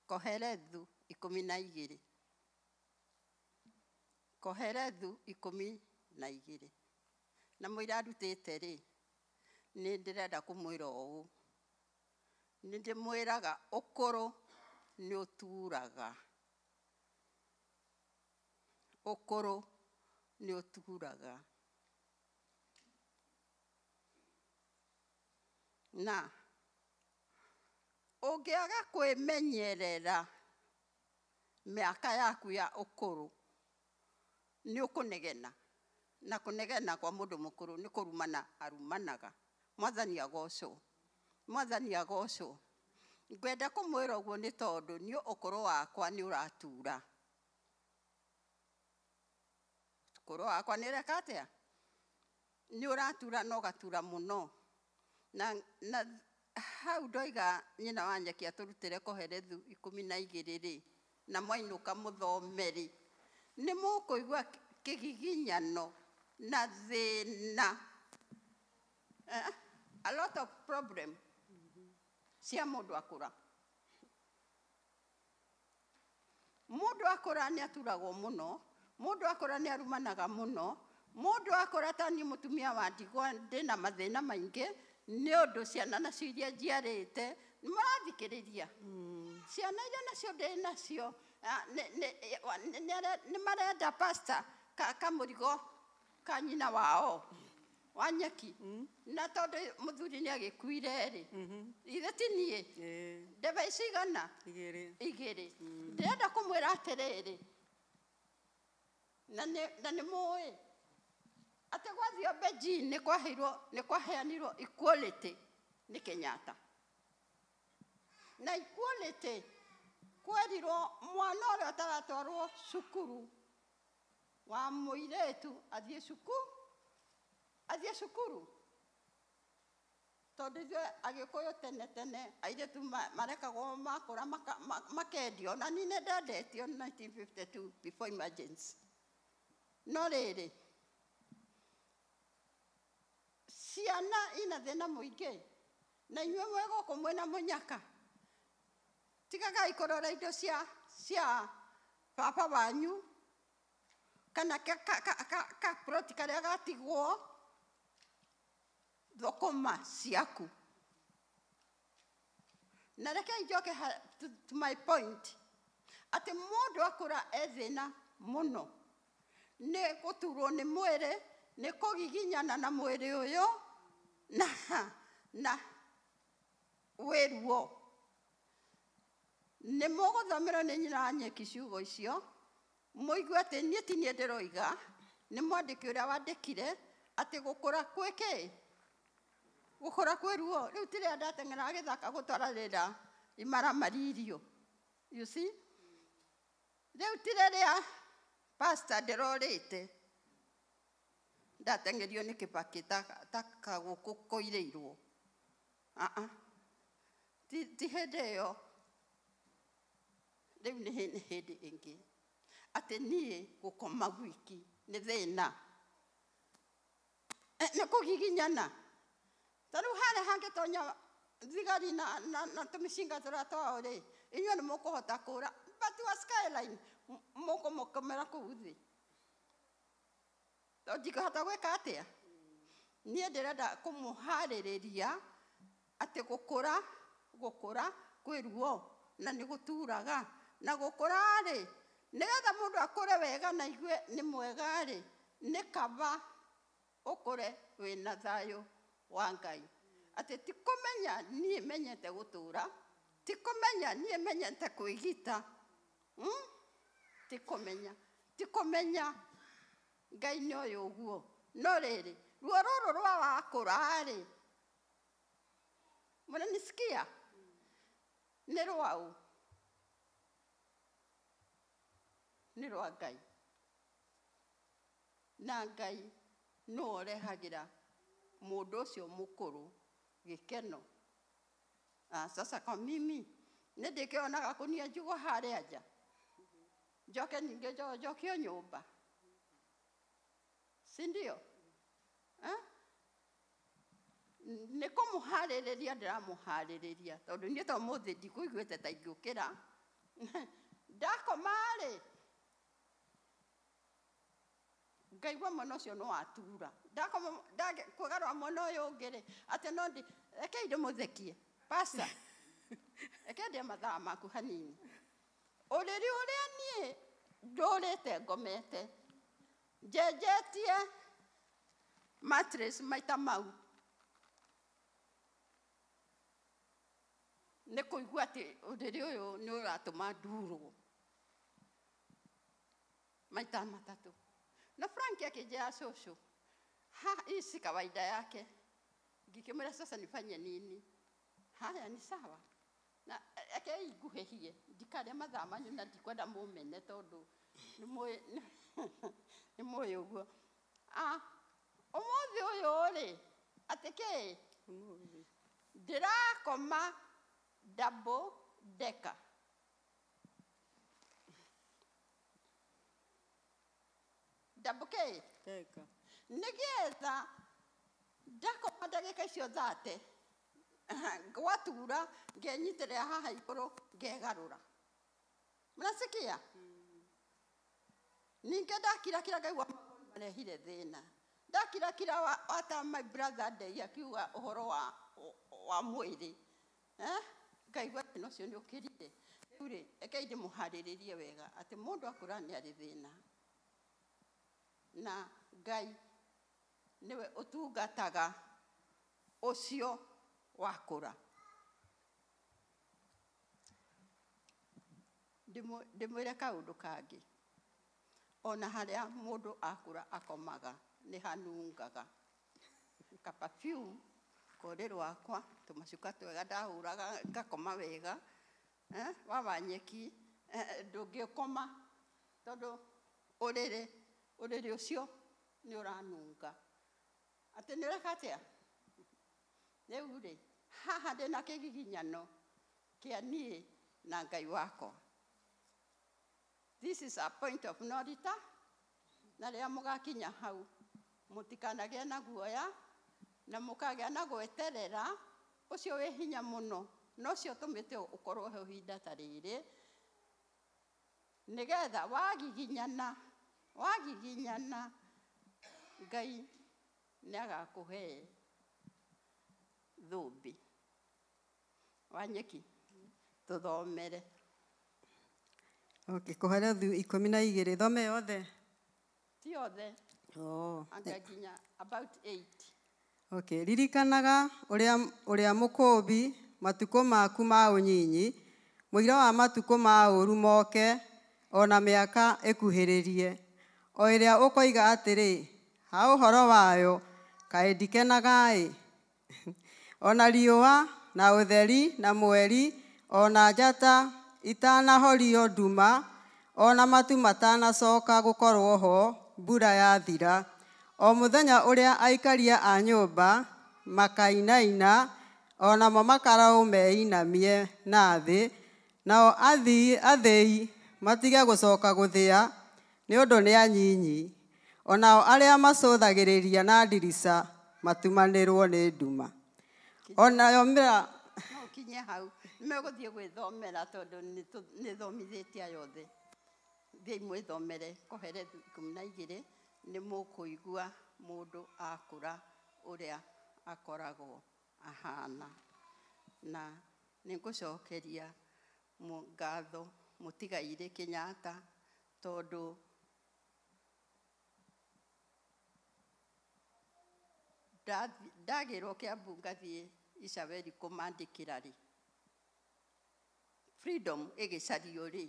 Kohelethu 12. Kohelethu 12. Na mũira arutĩte rĩ nĩ ndĩrenda kũmwĩra ũũ. Nĩ ndĩmwĩraga ũkũrũ nĩ ũturaga. Ũkũrũ nĩ ũturaga. Na ũngĩaga kwĩmenyerera mĩaka yaku ya ũkũrũ nĩ ũkũnegena. Na kũnegena kwa mũndũ mũkũrũ nĩ kũrumana arumanaga. Mwathani agocwo. Mwathani agocwo. Ngwenda kũmwĩra ũguo nĩ tondũ niĩ ũkũrũ wakwa nĩ ũratura. Ũkũrũ wakwa nĩ ũreka atĩa? Nĩ ũratura na ũgatura mũno. Na hau ndoiga nyina wa Nyeki atũrutĩre Kohelethu 12 rĩ, na mwainũka mũthome rĩ, nĩ mũkũigua kĩgiginyano na thĩna. A lot of problem cia mũndũ akũra. Mũndũ akũra nĩ aturagwo mũno, mũndũ akũra nĩ arumanaga mũno, mũndũ akũra ta niĩ mũtumia wa ndigwa ndĩna mathĩna maingĩ nĩ ũndũ ciana nacio iria njiarĩte nĩ mũrathikĩrĩria. Ciana iria nacio ndĩ nacio nĩ marenda pastor kamũrigo ka nyina wao wa Nyeki. Na tondũ mũthuri nĩ agĩkuire rĩ, ithe ti niĩ, ndebe ici igana igĩrĩ. Ndĩrenda kũmwĩra atĩrĩrĩ, na nĩ mũĩ atĩ gwathio Beijing nĩ kwaheirwo nĩ kwaheanirwo equality nĩ Kenyatta. Na equality kwerirwo mwana ũrĩa ũtaratwarwo cukuru wa mũirĩtu athiĩ cukuru, athiĩ cukuru. Tondũ ithuĩ Agĩkũyũ tene tene airĩtu marekagwo makũra makendio, na niĩ nĩ ndendetio 1952 before emergency. No rĩrĩ ciana ina thĩna mũingĩ na inyuĩ mwĩ gũkũ mwĩna mũnyaka. Tigagai kũrora indo cia baba wanyu kana ka plot karĩa gatigwo thũkũma ciaku. Na reke njoke to my point atĩ mũndũ akũra e thĩna mũno nĩ gũturwo nĩ mwĩrĩ, nĩ kũgiginyana na mwĩrĩ ũyũ na wĩruo. Nĩ mũgũthomerwo nĩ nyina wa Nyeki ciugo icio mũigue atĩ niĩ ti niĩ ndĩroiga, nĩ mwandĩki ũrĩa wandĩkire atĩ gũkũra kwĩ kĩ? Gũkũra kwĩ ruo. Rĩu ti rĩrĩa ndateng'eraga gĩthaka gũtwarĩra imaramari irio. You see? Rĩu ti rĩrĩa pastor ndĩrorĩte ndateng'erio nĩ Kĩbakĩ ta kagũkũ koirĩirwo. Ti hĩndĩ ĩyo. Rĩu nĩ hĩndĩ ĩngĩ. Atĩ niĩ gũkoma gwiki nĩ thĩna. Nĩ kũgiginyana. Ta rĩu harĩa hangĩtonya thigari na tũmĩcinga tũrĩa twao rĩ, inyuĩ nĩ mũkũhota kũra. But wa skyline mũkũmũkomera kũu thĩ. Tondũ ndingĩhota gwĩka atĩa? Niĩ ndĩrenda kũmũharĩrĩria atĩ gũkũra kwĩ ruo na nĩ gũturaga. Na gũkũra rĩ, nĩgetha mũndũ akũre wega na aigue nĩ mwega rĩ, nĩ kaba ũkũre wĩna thayũ wa Ngai. Atĩ ti kũmenya niĩ menyete gũtũra Ti kũmenya niĩ menyete kwĩgita. Ti kũmenya. Ti kũmenya Ngai nĩ ũyũ ũguo. No rĩrĩ, ruo rũrũ rwa wakũra-rĩ, mũranisikia? Nĩ rwaũ? Nĩ rwa Ngai. Na Ngai nĩwe ũrehagĩra mũndũ ũcio mũkũrũ gĩkeno. Sasa kwa mimi nĩ ndĩkĩonaga kũnia njugo harĩa nja, njoke ningĩ njokio nyũmba, si ndio? Nĩ kũmũharĩrĩria ndĩramũharĩrĩria tondũ niĩ to mũthĩ ndikũiguĩte ta ingĩũkĩra. Ndakoma-rĩ, ngaigua mwena ũcio nĩ watura. Ndakoma kwĩgarũra mwena ũyũ ũngĩ-rĩ, atĩ no ndi rekei ndĩmũthekie pastor, reke ndĩe mathaa maku hanini. Ũrĩrĩ ũrĩa niĩ ndũrĩte ngomete njenjetie mattress maita mau nĩ kũigua atĩ ũrĩrĩ ũyũ nĩ ũratũma ndurwo maita matatũ. Na Frank akĩnjĩra cũcũ, ha, hii si kawaida yake. Ngĩkĩmwĩra sasa nifanye nini? Haya ni sawa. Na rekei nguhĩhie, ndikarĩa mathaa manyu na ndikwenda mũmene tondũ nĩ mũĩ ũguo. Ũmũthĩ ũyũ rĩ, atĩ kĩ? Ndĩrakoma double decker. Double kĩ? Decker. Nĩgetha ndakoma ndagĩka icio 30 gwatura ngenyitĩrĩra haha igũrũ ngegarũra. Mnasikia? Ningĩ ndakirakira ngaigua marehire thĩna. Ndakirakira wata my brother Ndei akiuga ũhoro wa mwĩrĩ. Ngaigua thĩna ũcio nĩ ũkĩrire. Rĩu rĩ, rekei ndĩmũharĩrĩrie wega atĩ mũndũ akũra nĩ arĩ thĩna. Na Ngai nĩwe ũtungataga ũcio wakũra. Ndĩmwĩre kaũndũ kangĩ. Ona harĩa mũndũ akũra akomaga nĩ hanungaga. Ka perfume korĩ rwakwa, tũmacuka twega ndahũraga ngakoma wega. Wa wanyeki, ndũngĩkoma tondũ ũrĩrĩ ũcio nĩ ũranunga. Atĩ nĩ ũreka atĩa? Rĩu rĩ, haha ndĩna kĩgiginyano kĩa niĩ na Ngai wakwa. This is a point of no return. Na rĩrĩa mũgakinya hau, mũtikanagĩe na guoya, na mũkagĩa na gweterera, ũcio wĩ hinya mũno, na ũcio ũtũmĩte ũkorwo ho ihinda ta rĩrĩ, nĩgetha wagiginyana, Ngai nĩagakũhe thũmbĩ. Wanyeki, tũthomere. Okay, Kohelethu 12, thome yothe? Ti yothe. Oh. Anga nginya about 8. Okay, ririkanaga ũrĩa mũkũmbi matukũ maku ma ũnyinyi, mũira wa matukũ ma ũũru moke, ona mĩaka ĩkuhĩrĩrie. O ĩrĩa ũkoiga atĩrĩ, ha ũhoro wayo, kaĩ ndikenaga-ĩ. Ona riũa, na ũtheri, na mweri, ona njata itanahorio nduma, ona matu matanacoka gũkorwo ho mbura yathira. O mũthenya ũrĩa aikaria a nyũmba makainaina, onamo makaraũ meinamie na thĩ, nao athĩi matige gũcoka gũthĩa, nĩ ũndũ nĩ anyinyi. Onao arĩa macũthagĩrĩria na ndirica matumanĩrwo nĩ nduma. Onayo mĩra No ũkinye hau, nĩmegũthiĩ gwĩthomera tondũ nĩthomithĩtie aya othe. Thiĩi mwĩthomere Kohelethu 12, nĩ mũkũigua mũndũ akũra ũrĩa akoragwo ahana. Na nĩngũcokeria ngatho mũtigairĩ Kenyatta tondũ ndagĩrwo Kiambu ngathiĩ Icaweri kũmandĩkĩra rĩ, Freedom ĩgĩcario rĩ,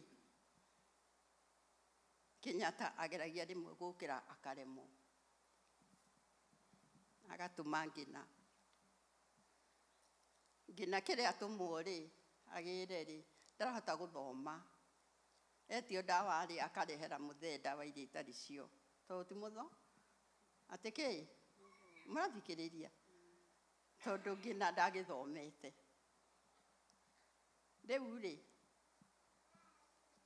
Kenyatta ageragia rĩmwe gũkĩra akaremwo, agatũma Ngina. Ngina kĩrĩa atũmwo rĩ, agĩre rĩ, ndarahota gũthoma. Etio ndawa rĩ, akarehera mũthee ndawa iria itarĩ cio. Tondũ ti mũtho? Atĩ kĩ? Mũrathikĩrĩria? Tondũ Ngina ndagĩthomete. Rĩu rĩ,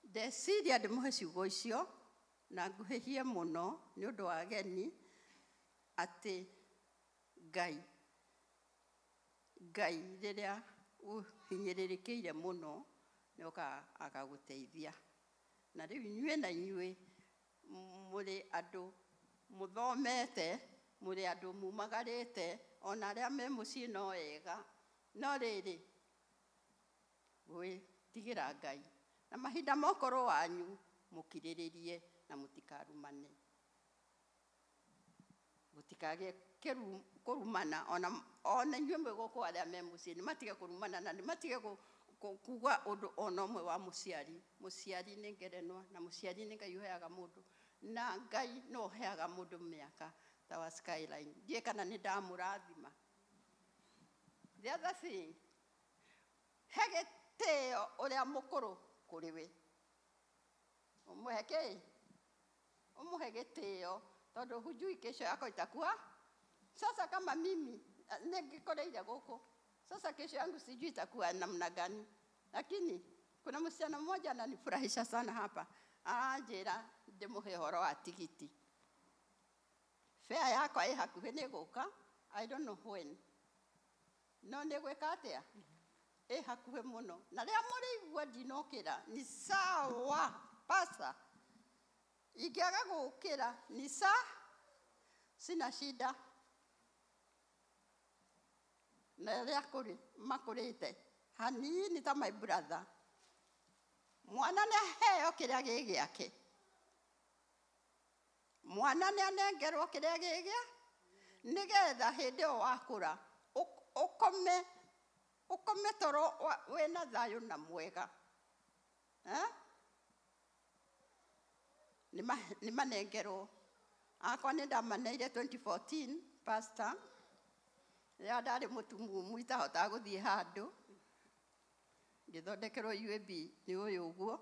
ndeciria ndĩmũhe ciugo icio na nguhĩhie mũno nĩ ũndũ wa ageni atĩ Ngai Ngai rĩrĩa ũhinyĩrĩrĩkĩire mũno nĩokaga agagũteithia. Na rĩu inyuĩ na inyuĩ mũrĩ andũ mũthomete, mũrĩ andũ mumagarĩte, ona arĩa me mũciĩ no ega. No rĩrĩ, gwĩtigĩra Ngai. Na mahinda ma ũkũrũ wanyu mũkirĩrĩrie na mũtikarumane. Mũtikagĩe kũrumana ona inyuĩ mwĩ gũkũ arĩa me mũciĩ nĩ matige kũrumana na nĩ matige kuga ũndũ ona ũmwe wa mũciari. Mũciari nĩ ngerenwa na mũciari nĩ Ngai ũheaga mũndũ, na Ngai no ũheaga mũndũ mĩaka ta wa Skyline. Ndiũĩ kana nĩ ndamũrathima. The other thing, he gĩtĩo ũrĩa mũkũrũ kũrĩ we. Ũmũhe kĩ? Ũmũhe gĩtĩo tondũ hujui kesho yako itakuwa. Sasa kama mimi ningikoreire gũkũ, sasa kesho yangu sijui itakuwa namna gani, lakini kuna msichana mmoja ananifurahisha sana hapa, aranjĩra ndĩmũhe ũhoro wa tigiti. Fare yakwa ĩ hakuhĩ nĩ gũka, I don't know when, no nĩ gwĩka atĩa, ĩ hakuhĩ mũno, na rĩrĩa mũrĩigua ndinokĩra ni sawa pasa, ingĩaga gũkĩra ni sa, sina shida. Na arĩa kũrĩ makũrĩte hanini ta my brother, mwana nĩ aheo kĩrĩa gĩ gĩake, mwana nĩ anengerwo kĩrĩa gĩ gĩa, nĩgetha hĩndĩ ĩyo wakũra ũkome ũkome toro wĩna thayũ na mwega. Nĩ manengerwo. Akwa nĩ ndamaneire 2014 pastor, rĩrĩa ndarĩ mũtumumu itahotaga gũthiĩ handũ, ngĩthondekerwo UAB nĩ ũyũ ũguo,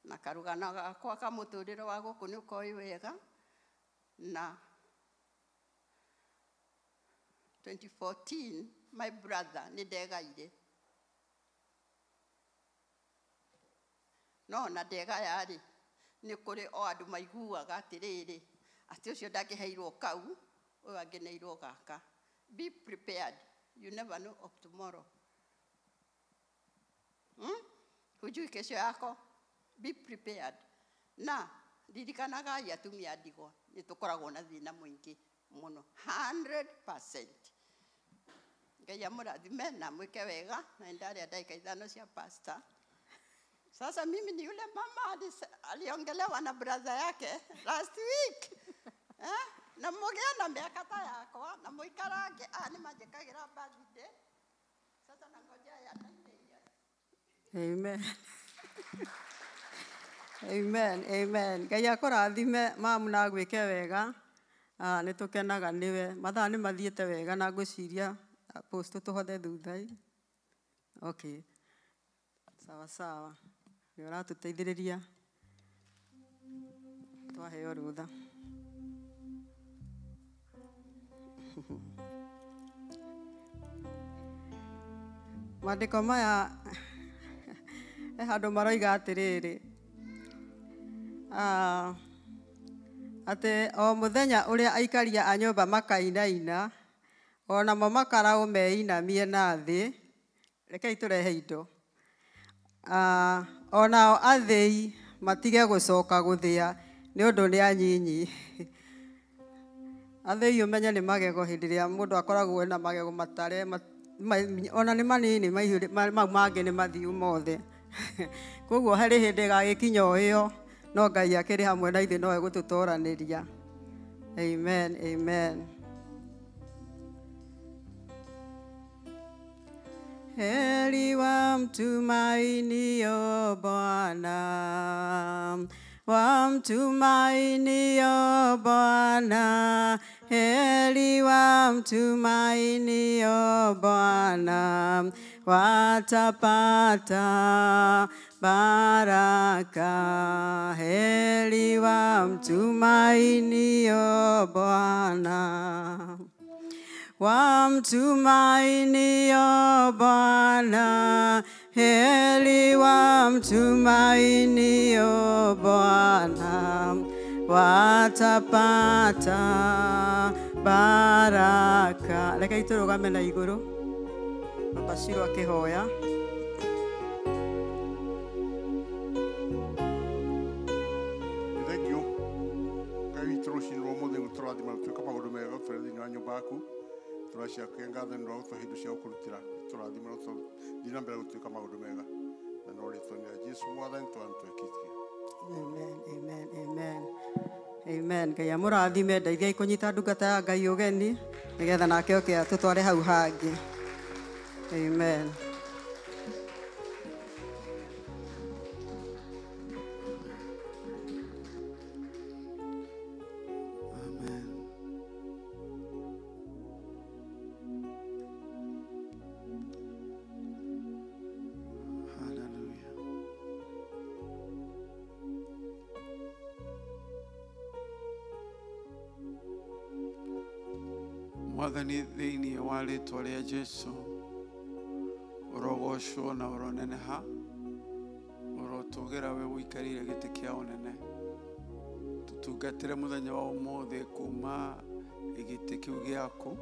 na karũgano gakwa ka mũtũrĩre wa gũkũ nĩ ũkoĩ wega. Na 2014 my brother nĩ ndegaire, no na ndegaya rĩ, nĩ kũrĩ o andũ maiguaga atĩrĩrĩ, atĩ ũcio ndangĩheirwo kau, ũyũ angĩneirwo gaka. Be prepared, you never know of tomorrow. Hujui kesho yako, be prepared. Na ririkanagai atumia a ndigwa nĩ tũkoragwo na thĩna mũingĩ mũno 100%. Ngai amũrathime na mwĩke wega, na ndarĩa ndagĩka 5 cia pastor. Sasa mimi ni yule mama aliongelewa na brother yake last week. Na mũgĩe na mĩaka ta yakwa na mũikarange, nĩ manjĩkagĩra birthday. Sasa nangojea ya 9 years. Amen. Amen, amen. Ngai akũrathime mamu na agwĩke wega. Nĩ tũkenaga nĩwe. Mathaa nĩ mathiĩte wega na ngwĩciria post tũhothe thutha. Okay. Sawa sawa. Nĩ ũratũteithĩrĩria twaheo rũtha. Maandĩko maya he handũ maroiga atĩrĩrĩ, atĩ o mũthenya ũrĩa aikaria a nyũmba makainaina, o namo makaraũ meinamie na thĩ, rekei tũrehe indo. O nao athĩi matige gũcoka gũthĩa nĩ ũndũ nĩ anyinyi. Athĩi ũmenye nĩ magego hĩndĩ ĩrĩa mũndũ akoragwo ena magego matare, ona nĩ manini mau mangĩ nĩ mathiu mothe. Koguo harĩ hĩndĩ ĩgagĩkinya o ĩyo, no Ngai akĩrĩ hamwe na ithuĩ no egũtũtoranĩria. Amen, amen. Heri wamtumainio Bwana, wamtumainio Bwana, heri wamtumainio Bwana, watapata baraka. Heri wamtumainio Bwana, wamtumainio Bwana, heri wamtumainio Bwana, watapata baraka. Reke itũrũgame na igũrũ, Papa Shiro akĩhoya. Thank you. Ngai witũ rũcinĩ rwa ũmũthĩ gũtũrathima gũtuĩka maũndũ mega gũtũrĩa thĩinĩ wa nyũmba yaku. Tũraciakia ngatho nĩ ũndũ wa gũtũhe indo cia gũkũrutĩra. Tũrathime na tũthiĩ na mbere gũtuĩka maũndũ mega. Na no rĩtwa-inĩ rĩa Jesũ Mwathani twĩkĩtie. Amen, amen, amen. Amen. Ngai amũrathime, ndeithiai kũnyita ndungata ya Ngai ũgeni nĩgetha nake oke atũtware hau hangĩ. Amen. Amen. Hallelujah. Mwathani thĩinĩ wa rĩtwa rĩa Jesũ, ũrogocwo na ũroneneha, ũrotũgĩra we ũikarĩire gĩtĩ kĩa ũnene. Tũtungatĩre mũthenya wa ũmũthĩ kuma gĩtĩ kĩu gĩaku.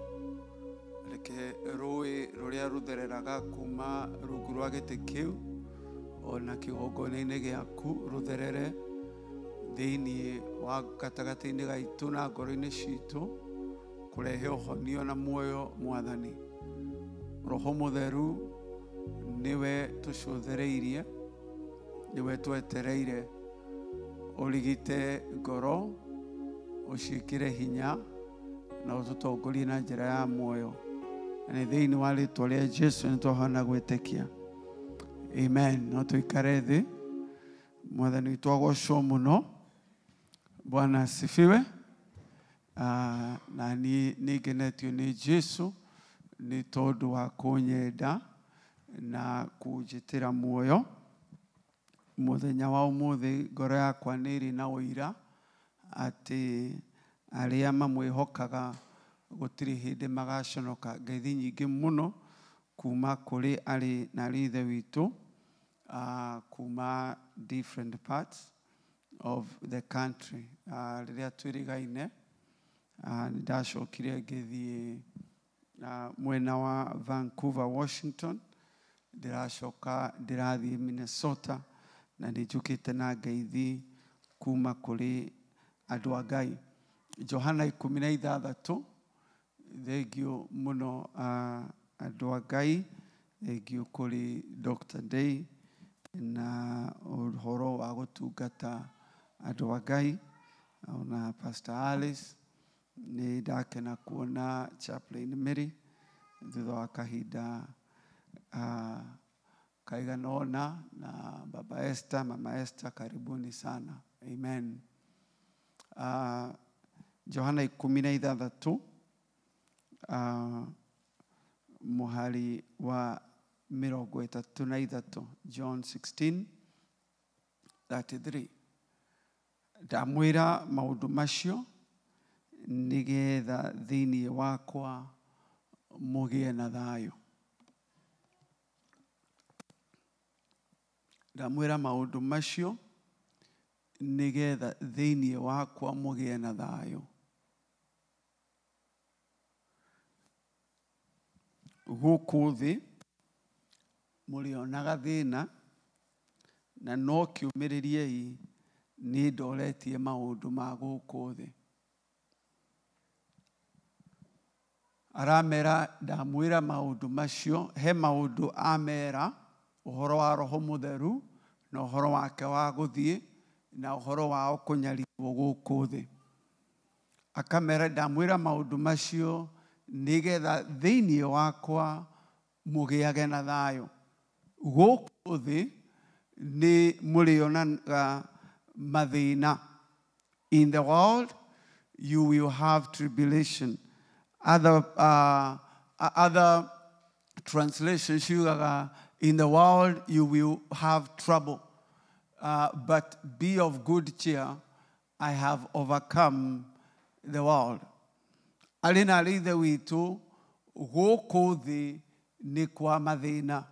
Reke rũĩ rũrĩa rũthereraga kuma rungu rwa gĩtĩ kĩu ona kĩgongona-inĩ gĩaku rũtherere thĩinĩ wa gatagatĩ-inĩ gaitũ na ngoro-inĩ citũ, kũrehe ũhonio na muoyo. Mwathani, Roho Mũtheru nĩwe tũcũthĩrĩirie, nĩwe twetereire, ũrigite ngoro, ũciĩkĩre hinya na ũtũtongorie na njĩra ya muoyo. Na nĩ thĩinĩ wa rĩtwa rĩa Jesũ nĩtwahona gwĩtĩkia. Amen. No tũikare thĩ. Mwathani witũ agocwo mũno. Bwana asifiwe. Na niĩ nĩngenetio nĩ Jesũ nĩ tondũ wa kũnyenda na kũnjĩtĩra muoyo. Mũthenya wa ũmũthĩ ngoro yakwa nĩ ĩrĩ na ũira atĩ arĩa mamwĩhokaga gũtirĩ hĩndĩ magaconoka. Ngeithi nyingĩ mũno kuma kũrĩ arĩ na arĩ ithe witũ, kuma different parts of the country. Rĩrĩa twĩrĩgaine, nĩ ndacokire ngĩthiĩ mwena wa Vancouver, Washington. Ndĩracoka ndĩrathiĩ Minnesota na nĩ njũkĩte na ngeithi kuma kũrĩ andũ a Ngai. Johana 16, thengio mũno andũ a Ngai, thengio kũrĩ Dr. Day na ũhoro wa gũtungata andũ a Ngai, ona Pastor Alice. Nĩ ndakena kuona Chaplain Mary thutha wa kahinda kaigana ũna, na Baba Esther, Mama Esther, karibuni sana. Amen. Johana 16, mũhari wa 33, John 16:33. Ndamwĩra maũndũ macio nĩgetha thĩinĩ wakwa mũgĩe na thayũ. Ndamwĩra maũndũ macio nĩgetha thĩinĩ wakwa mũgĩe na thayũ. Gũkũ thĩ mũrĩonaga thĩna, na no kĩũmĩrĩriei, nĩ ndoretie maũndũ ma gũkũ thĩ. Aramera ndamwĩra maũndũ macio, he maũndũ amera ũhoro wa Roho Mũtheru na ũhoro wake wa gũthiĩ na ũhoro wao kũnyarirwo gũkũ thĩ. Akamera ndamwĩra maũndũ macio nĩgetha thĩinĩ wakwa mũgĩage na thayũ. Gũkũ thĩ nĩ mũrĩonaga mathĩna. In the world you will have tribulation. Other translations ciugaga, in the world you will have trouble. But be of good cheer, I have overcome the world. Arĩ na arĩ ithe witũ, gũkũ thĩ nĩ kwa mathĩna.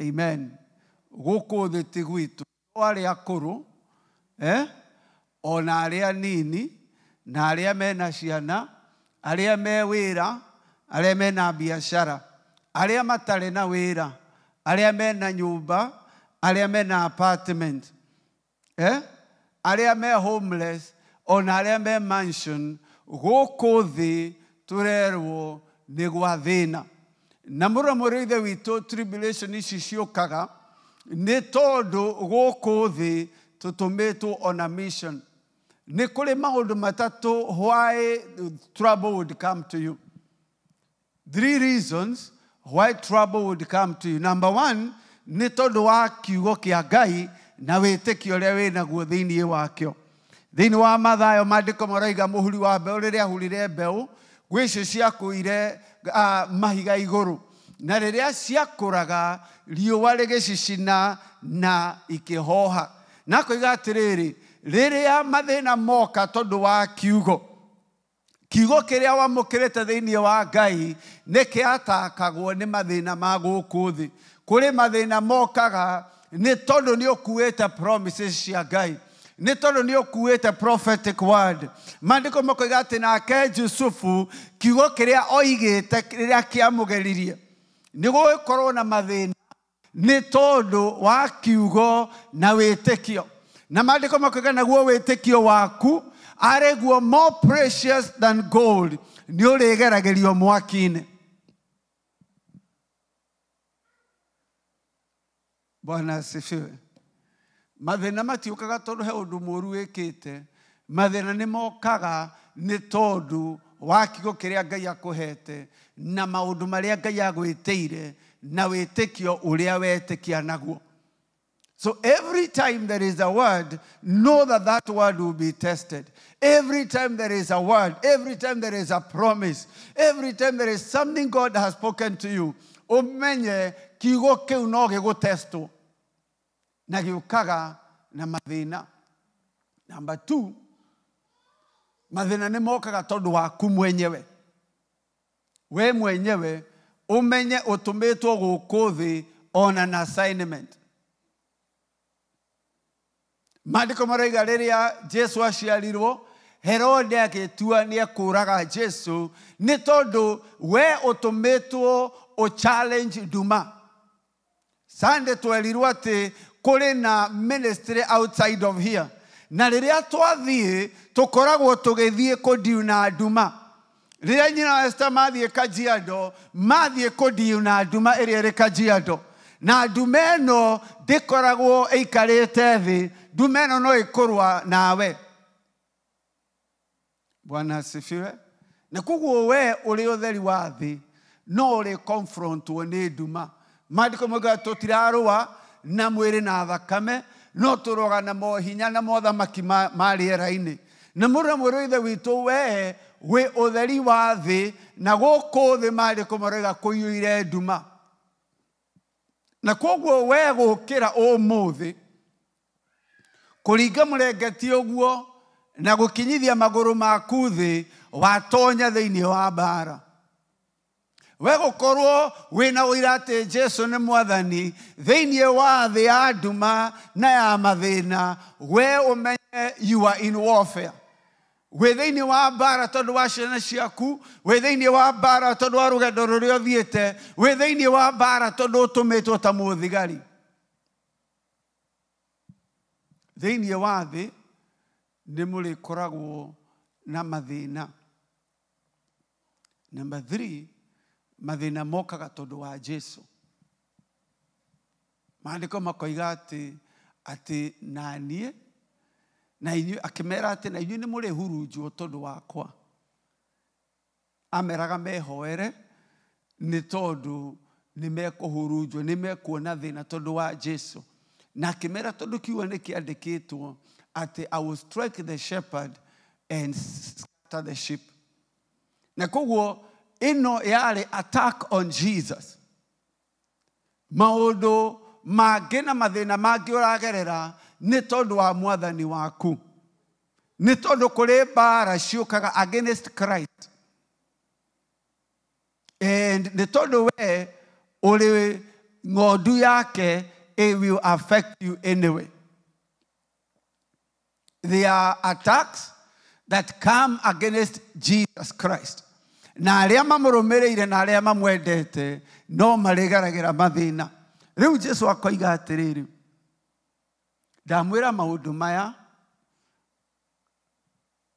Amen. Gũkũ thĩ ti gwitũ. Arĩa akũrũ, ona arĩa nini, na arĩa mena ciana, arĩa me wĩra, arĩa mena biacara, arĩa matarĩ na wĩra, arĩa mena nyũmba, arĩa mena apartment, arĩa me homeless, ona arĩa me mansion, gũkũ thĩ tũrerwo nĩ gwa thĩna. Na mũrũ mũrũ ithe witũ, tribulation ici ciũkaga nĩ tondũ gũkũ thĩ tũtũmĩtwo on a mission. Nĩ kũrĩ maũndũ matatũ why trouble would come to you. Three reasons why trouble would come to you. Number one, nĩ tondũ wa kiugo kĩa Ngai na wĩtĩkio ũrĩa wĩnaguo thĩinĩ wakĩo. Thĩinĩ wa Mathayo maandĩko maroiga mũhuri wa mbeũ rĩrĩa ahurire mbeũ, gwĩ icio ciakũire mahiga igũrũ. Na rĩrĩa ciakũraga riũa rĩgĩcicina na ikĩhoha. Na akoiga atĩrĩrĩ, rĩrĩa mathĩna moka tondũ wa kiugo, kiugo kĩrĩa wamũkĩrĩte thĩinĩ wa Ngai nĩ kĩatakagwo nĩ mathĩna ma gũkũ thĩ. Kũrĩ mathĩna mokaga nĩ tondũ nĩ ũkuĩte promises cia Ngai, nĩ tondũ nĩ ũkuĩte prophetic word. Maandĩko makoiga atĩ nake Jusufu kiugo kĩrĩa oigĩte rĩrĩa kĩamũgeririe nĩ gũgĩkorwo na mathĩna nĩ tondũ wa kiugo na wĩtĩkio. Na maandĩko makoiga naguo wĩtĩkio waku arĩ guo more precious than gold, nĩ ũrĩgeragĩrio mwaki-inĩ. Bwana asifiwe. Mathĩna matiũkaga tondũ he ũndũ mũũru wĩkĩte. Mathĩna nĩ mokaga nĩ tondũ wa kiugo kĩrĩa Ngai akũhete na maũndũ marĩa Ngai agwĩtĩire na wĩtĩkio ũrĩa wetĩkia naguo. So every time there is a word, know that that word will be tested. Every time there is a word, every time there is a promise, every time there is something God has spoken to you, ũmenye kiugo kĩu no gĩgũtestwo na gĩũkaga na mathĩna. Number two, mathĩna nĩ mokaga tondũ waku mwenyewe. We mwenyewe ũmenye ũtũmĩtwo gũkũ thĩ on an assignment. Maandĩko maroiga rĩrĩa Jesu aciarirwo, Herode agĩtua nĩ ekũraga Jesu nĩ tondũ we ũtũmĩtwo ũ challenge nduma. Sunday twerirwo atĩ kũrĩ na ministry outside of here. Na rĩrĩa twathiĩ tũkoragwo tũgĩthiĩ kũndiuna nduma. Rĩrĩa nyina wa Esther mathiĩ Kajiado, mathiĩ kũndiuna nduma ĩrĩa ĩrĩ Kajiado. Na nduma ĩno ndĩkoragwo ĩikarĩte thĩ, nduma ĩno no ĩkũrũa nawe. Bwana asifiwe. Na koguo we ũrĩ ũtheri wa thĩ no ũrĩ confrontwo nĩ nduma. Maandĩko moigaga tũtirarũa na mwĩrĩ na thakame, no tũrũaga na mohinya na mothamaki ma rĩera-inĩ. Na mũrũ na mũrũ ithe witũ, we wĩ ũtheri wa thĩ, na gũkũ thĩ maandĩko maroiga kũiyũire nduma. Na koguo we gũkĩra ũmũthĩ kũringa mũrengeti ũguo na gũkinyithia magũrũ maku thĩ, watonya thĩinĩ wa mbara. We gũkorwo wĩna ũira atĩ Jesu nĩ mwathani thĩinĩ wa thĩ ya nduma na ya mathĩna, we ũmenye you are in warfare. Wĩ thĩinĩ wa mbara tondũ wa ciana ciaku, wĩ thĩinĩ wa mbara tondũ wa rũgendo rũrĩa ũthiĩte, wĩ thĩinĩ wa mbara tondũ ũtũmĩtwo ta mũthigari. Thĩinĩ wa thĩ nĩ mũrĩkoragwo na mathĩna. Number three, mathĩna mokaga tondũ wa Jesu. Maandĩko makoiga atĩ na niĩ na inyuĩ, akĩmera atĩ na inyuĩ nĩ mũrĩhurunjwo tondũ wakwa. Ameraga mehoere nĩ tondũ Nĩ mekũhurunjwo, nĩ mekuona thĩna tondũ wa Jesu. Na akĩmera tondũ kiugo nĩ kĩandĩkĩtwo atĩ I will strike the shepherd and scatter the sheep. Na koguo ĩno yarĩ attack on Jesus. Maũndũ mangĩ na mathĩna mangĩ ũragerera nĩ tondũ wa mwathani waku. Nĩ tondũ kũrĩ mbara ciũkaga against Christ. And nĩ tondũ we ũrĩ ng'ondu yake, it will affect you anyway. There are attacks that come against Jesus Christ. Na arĩa mamũrũmĩrĩire na arĩa mamwendete no marĩgeragĩra mathĩna. Rĩu Jesu akoiga atĩrĩrĩ, ndamwĩra maũndũ maya,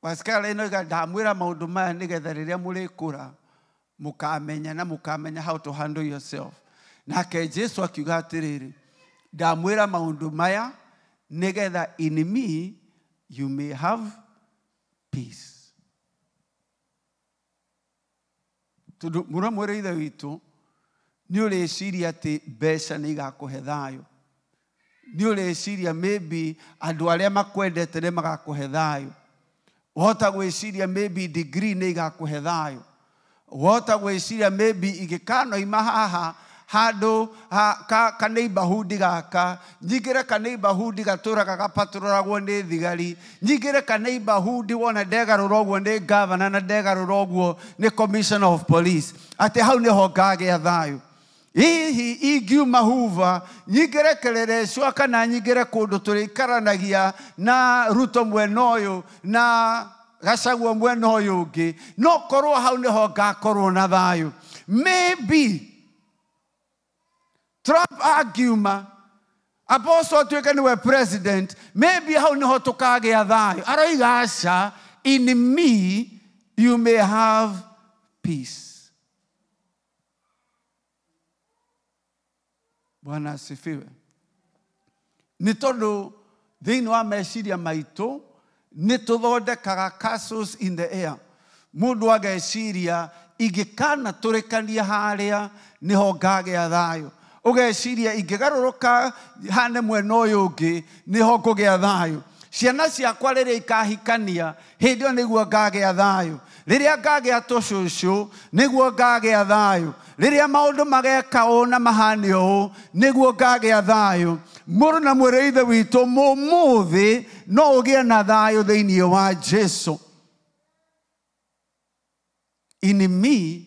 Pascal ĩno ndamwĩra maũndũ maya nĩgetha rĩrĩa mũrĩkũra mũkamenya na mũkamenya how to handle yourself. Nake Jesu akiuga atĩrĩrĩ, ndamwĩra maũndũ maya nĩgetha in me you may have peace. Tondũ mũramwĩra ithe witũ, nĩ ũrĩciria atĩ mbeca nĩ igakũhe thayũ. Nĩ ũrĩciria maybe andũ arĩa makwendete nĩ magakũhe thayũ. Wahota gwĩciria maybe degree nĩ igakũhe thayũ. Wahota gwĩciria maybe ingĩkanoima haha handũ ka neighborhood gaka, nyingĩre ka neighborhood gatũraga gapatũroragwo nĩ thigari, nyingĩre ka neighborhood wona ndegarũra ũguo nĩ governor na ndegarũra ũguo nĩ commissioner of police, atĩ hau nĩho ngagĩa thayũ. Hihi ingiuma Hoover nyingĩre Kĩrĩrĩcua kana nyingĩre kũndũ tũrĩikaranagia na Ruto mwena ũyũ na Gachagua mwena ũyũ ũngĩ, no korwo hau nĩho ngakorwo na thayũ. Maybe Trump angiuma Apostle atuĩke nĩwe president, maybe hau nĩho tũkagĩa thayũ. Aroiga aca, in me you may have peace. Bwana asifiwe. Nĩ tondũ thĩinĩ wa meciria maitũ nĩ tũthondekaga castles in the air. Mũndũ ageciria ingĩkana tũrĩkania harĩa nĩho ngagĩa thayũ. Ũgeciria ingĩgarũrũka hane mwena ũyũ ũngĩ nĩho ngũgĩa thayũ. Ciana ciakwa rĩrĩa ikahikania hĩndĩ ĩyo nĩguo ngagĩa thayũ. Rĩrĩa ngagĩa tũcũcũ nĩguo ngagĩa thayũ. Rĩrĩa maũndũ mageka ũũ na mahane ũũ nĩguo ngagĩa thayũ. Mũrũ na mwĩrĩ ithe witũ mũmũthĩ no ũgĩe na thayũ thĩinĩ wa Jesu. In me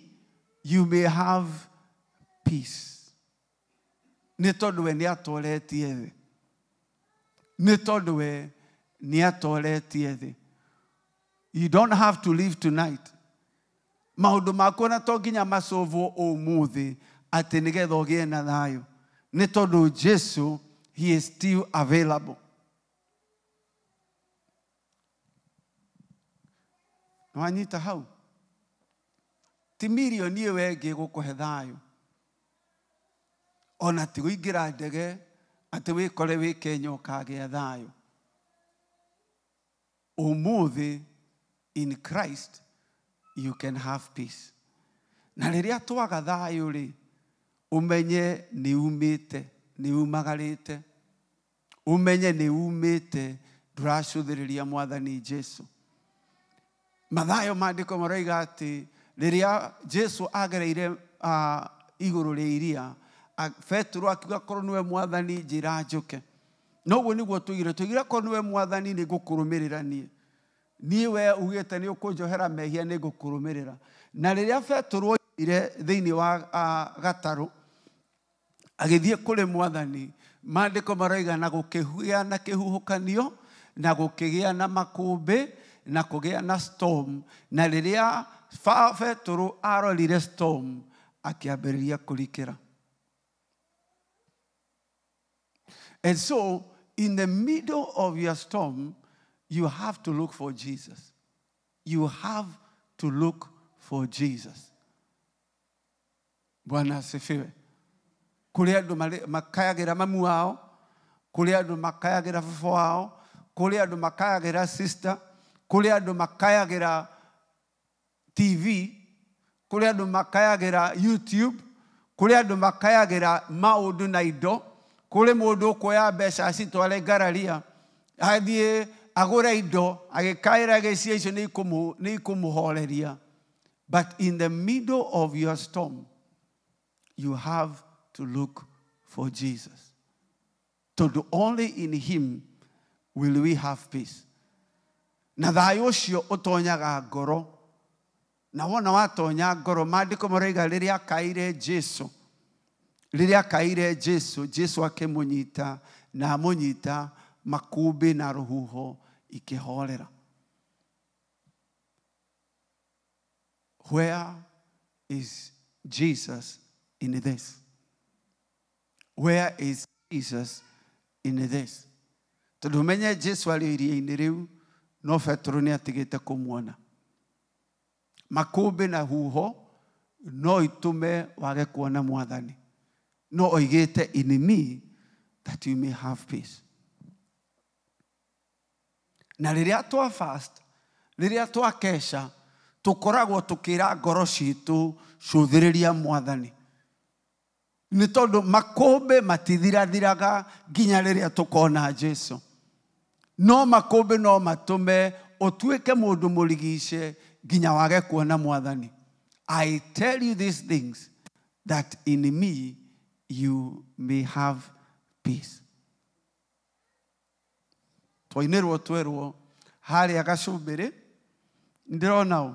you may have peace. Nĩ tondũ we nĩatoretie thĩ. Nĩ tondũ we nĩatoretie thĩ. You don't have to leave tonight. Maũndũ maku ona to nginya macovwo ũmũthĩ atĩ nĩgetha ũgĩe na thayũ. Nĩ tondũ Jesu, he is still available. Nĩwanyita hau? Ti mirioni ĩyo ĩngĩ ĩgũkũhe thayũ. Ona ti kũingĩra ndege atĩ wĩkore wĩ Kenya ũkagĩa thayũ. Ũmũthĩ in Christ you can have peace. Na rĩrĩa twaga thayũ rĩ, ũmenye nĩ umĩte, nĩ umagarĩte. Ũmenye nĩ umĩte, ndũracũthĩrĩria mwathani Jesu. Mathayo maandĩko maroiga atĩ rĩrĩa Jesu agereire igũrũ rĩa iria, Petero akiuga korwo nĩwe mwathani njĩra njũke. Noguo nĩguo tũigire, tũigire korwo nĩwe mwathani nĩ ngũkũrũmĩrĩra niĩ. Niĩ we ugĩte nĩ ũkũnjohera mehia nĩ ngũkũrũmĩrĩra. Na rĩrĩa Petero oimire thĩinĩ wa gatarũ agĩthiĩ kũrĩ mwathani, maandĩko maroiga na gũkĩgĩa na kĩhuhũkanio na gũkĩgĩa na makũmbĩ na kũgĩa na storm. Na rĩrĩa Petero arorire storm akĩambĩrĩria kũrikĩra. And so, in the middle of your storm, you have to look for Jesus. You have to look for Jesus. Bwana asifiwe. Kũrĩ andũ makayagĩra mamu wao, kũrĩ andũ makayagĩra baba wao, kũrĩ andũ makayagĩra sister, kũrĩ andũ makayagĩra TV, kũrĩ andũ makayagĩra YouTube, Kũrĩ andũ makayagĩra maũndũ na indo. Kũrĩ mũndũ ũkuoya mbeca acitware ngararia, athiĩ agũre indo, agĩkaĩra gĩcia icio nĩ ikũmũhoreria. But in the middle of your storm, you have to look for Jesus. Tondũ only in him will we have peace. Na thayũ ũcio ũtonyaga ngoro. Na wona watonya ngoro, maandĩko maroiga rĩrĩa akaire Jesu, rĩrĩa akaire Jesu, Jesu akĩmũnyita na amũnyita, makũmbĩ na rũhuho ikĩhorera. Where is Jesus in this? Where is Jesus in this? Tondũ menye Jesu arĩ iria-inĩ rĩu, no Petero nĩ atigĩte kũmuona. Makũmbĩ na huho no itũme wage kuona Mwathani. No oigĩte in me that you may have peace. Na rĩrĩa twa fast, rĩrĩa twakesha, tũkoragwo tũkĩra ngoro citũ cũthĩrĩria Mwathani. Nĩ tondũ makũmbĩ matithirathiraga nginya rĩrĩa tũkona Jesu. No makũmbĩ no matũme ũtuĩke mũndũ mũrigice nginya wage kuona Mwathani. I tell you these things that in me you may have peace. Twainĩrwo twerwo harĩa gacumbĩrĩ, ndĩrona ũ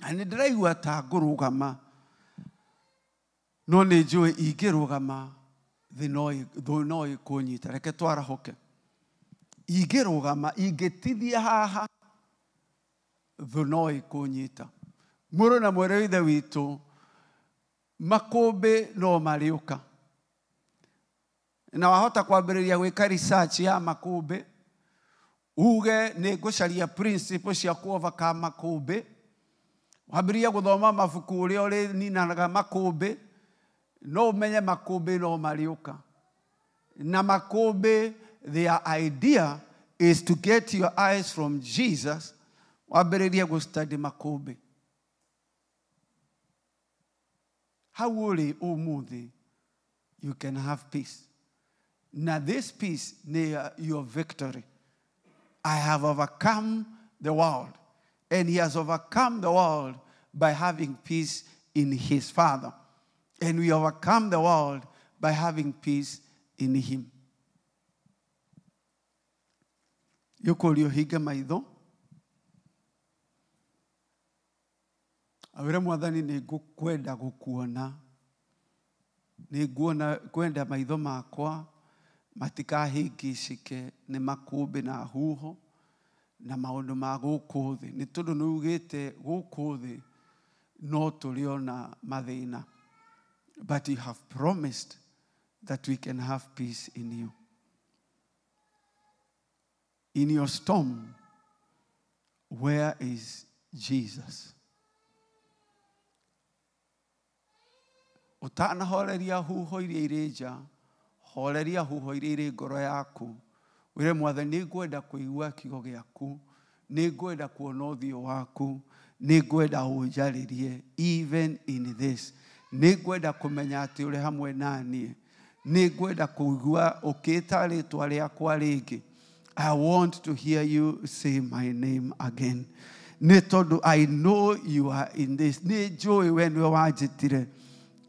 na nĩ ndĩraigua ta ngũrũgama, no nĩ njũĩ ingĩrũgama thĩ no ĩkũnyita. Reke twarahũke. Ingĩrũgama, ingĩtithia haha, thũ no ĩkũnyita. Mũrũ na mwarĩ wa Ithe witũ, makũmbĩ no marĩũka. Na wahota kwambĩrĩria gwĩka research ya makũmbĩ, uge nĩ ngũcaria principle cia ku-overcome makũmbĩ, wambĩrĩrie gũthoma mabuku ũrĩa ũrĩninanaga makũmbĩ, no ũmenye makũmbĩ no marĩũka. Na makũmbĩ, their idea is to get your eyes from Jesus, wambĩrĩrie gũstudy makũmbĩ. Hau ũrĩ ũmũthĩ, you can have peace. Now this peace near your victory. I have overcome the world. And he has overcome the world by having peace in his Father. And we overcome the world by having peace in him. Yũkũrio hinge maitho. Awĩre Mwathani nĩ ngũkwenda gũkuona. Nĩ nguona kwenda maitho makwa matikahĩngĩcĩke nĩ makũmbĩ na huho na maũndũ ma gũkũ thĩ. Nĩ tondũ nĩ ugĩte gũkũ thĩ no tũrĩona mathĩna. But you have promised that we can have peace in you. In your storm, where is Jesus? Ũtanahoreria huho iria irĩ nja, horeria huho iria irĩ ngoro yaku. Wĩre Mwathani, nĩ ngwenda kũigua kiugo gĩaku, nĩ ngwenda kuona ũthiũ waku, nĩ ngwenda ũnjarĩrie even in this. Nĩ ngwenda kũmenya atĩ ũrĩ hamwe na niĩ. Nĩ ngwenda kũigua ũkĩta rĩtwa rĩakwa rĩngĩ. I want to hear you say my name again. Nĩ tondũ I know you are in this. Nĩ njũĩ we nĩwe wanjĩtire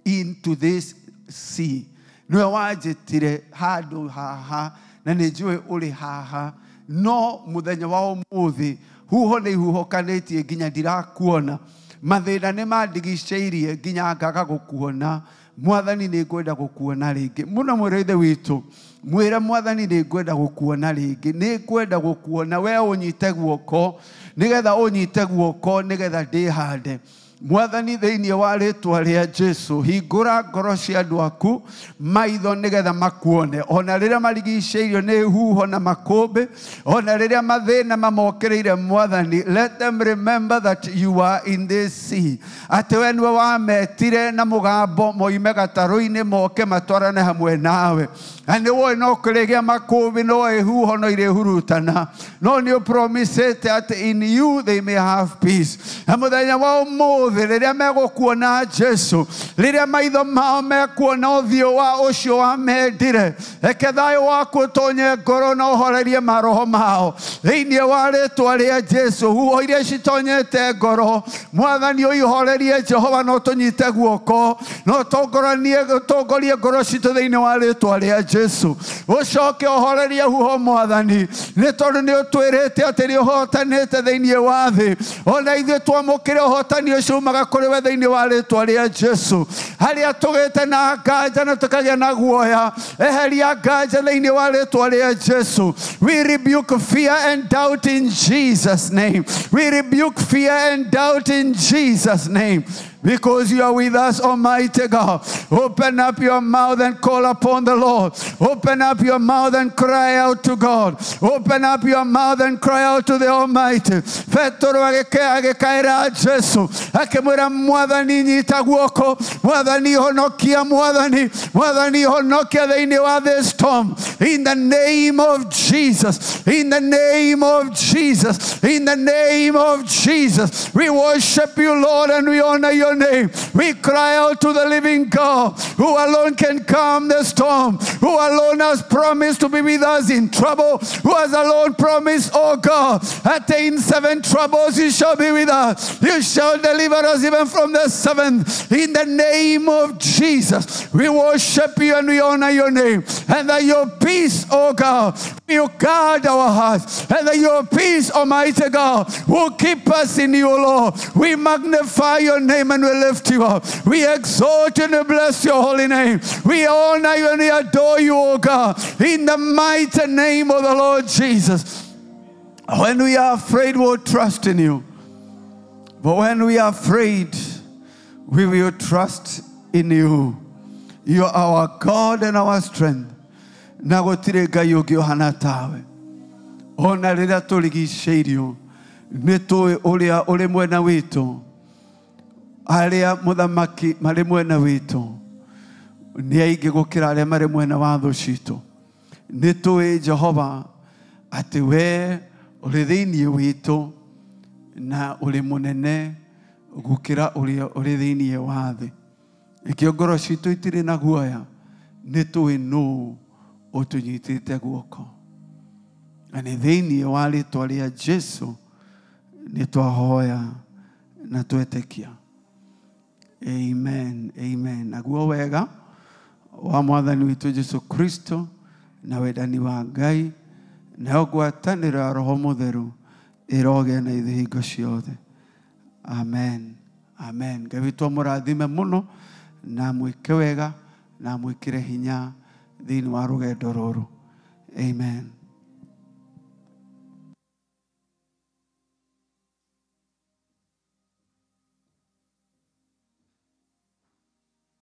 into this sea. Nĩwe wanjĩtire handũ haha na nĩ njũĩ ũrĩ haha. No mũthenya wa ũmũthĩ huho nĩ ihuhũkanĩtie nginya ndirakuona. Mathĩna nĩ mandigicĩirie nginya ngaga gũkuona. Mwathani nĩ ngwenda gũkuona rĩngĩ. Mũno mwĩre Ithe witũ, mwĩre Mwathani nĩ ngwenda gũkuona rĩngĩ. Nĩ ngwenda gũkuona we ũnyite guoko, nĩgetha ũnyite guoko, nĩgetha ndĩhande. Mwathani thĩinĩ wa rĩtwa rĩa Jesu, hingũra ngoro cia andũ aku maitho nĩgetha makuone. Ona rĩrĩa marigicĩirio nĩ huho na makũmbĩ, ona rĩrĩa mathĩna mamokĩrĩire, Mwathani, let them remember that you are in this sea. Atĩ we nĩwe wametire na mũgambo moime gatarũ-inĩ moke matwarane hamwe nawe. Na nĩ woĩ no kũrĩgĩa makũmbĩ no ĩhuho no irĩhurutana, no nĩ ũpromisĩte atĩ in you they may have peace. Na mũthenya wa ũmũthĩ rĩrĩa megũkuona Jesu, rĩrĩa maitho mao mekuona ũthiũ wa ũcio wamendire, reke thayũ waku ũtonye ngoro na ũhorerie maroho mao thĩinĩ wa rĩtwa rĩa Jesu. Huho iria citonyete ngoro, Mwathani ũihorerie Jehova, no tũnyite guoko, no ũtongorie ngoro citũ thĩinĩ wa rĩtwa rĩa Jesu. Ũcoke ũhorerie huho Mwathani, nĩ tondũ nĩ ũtwĩrĩte atĩ nĩ ũhotanĩte thĩinĩ wa thĩ. Ona ithuĩ twamũkĩre ũhotani ũcio umaga kũrĩ we thĩinĩ wa rĩtwa rĩa Jesu. Harĩa tũgĩte na nganja na tũkagĩa na guoya, eheria nganja thĩinĩ wa rĩtwa rĩa Jesu. We rebuke fear and doubt in Jesus' name. We rebuke fear and doubt in Jesus' name. Because you are with us, Almighty God. Open up your mouth and call upon the Lord. Open up your mouth and cry out to God. Open up your mouth and cry out to the Almighty. Petero agĩkaĩra Jesu, akĩmwĩra Mwathani nyita guoko, Mwathani honokia, Mwathani, Mwathani honokia thĩinĩ wa this storm. In the name of Jesus, in the name of Jesus, in the name of Jesus, we worship you, Lord, and we honor your name. We cry out to the living God, who alone can calm the storm, who alone has promised to be with us in trouble, who has alone promised, oh God, that in 7 troubles you shall be with us. You shall deliver us even from the 7th. In the name of Jesus, we worship you and we honor your name. And that your peace, oh God, will guard our hearts. And that your peace, Almighty God, will keep us in you, Lord. We magnify your name and we lift you up. We exalt you and we bless your holy name. We honor you and we adore you, O God, in the mighty name of the Lord Jesus. When we are afraid, we'll trust in you. But when we are afraid, we will trust in you. You are our God and our strength. Na gũtirĩ Ngai ũngĩ ũhana tawe. Ona rĩrĩa tũrigicĩirio, nĩ tũĩ ũrĩa ũrĩ mwena witũ, arĩa mũthamaki marĩ mwena witũ nĩ aingĩ gũkĩra arĩa marĩ mwena wa thũ citũ. Nĩ tũĩ Jehova atĩ we ũrĩ thĩinĩ witũ na ũrĩ mũnene gũkĩra ũrĩa ũrĩ thĩinĩ wa thĩ. Nĩkĩo ngoro citũ itirĩ na guoya, nĩ tũĩ nũũ ũtũnyitĩte guoko. Na nĩ thĩinĩ wa rĩtwa rĩa Jesu nĩ twahoya na twetĩkia. Amen, amen. Naguo wega wa Mwathani witũ Jesu Kristo na wendani wa Ngai nayo ngwatanĩro ya Roho Mũtheru ĩrogĩa na ithuĩ hingo ciothe. Amen, amen. Ngai witũ amũrathime mũno na mwĩke wega na mwĩkĩre hinya thĩinĩ wa rũgendo rũrũ. Amen.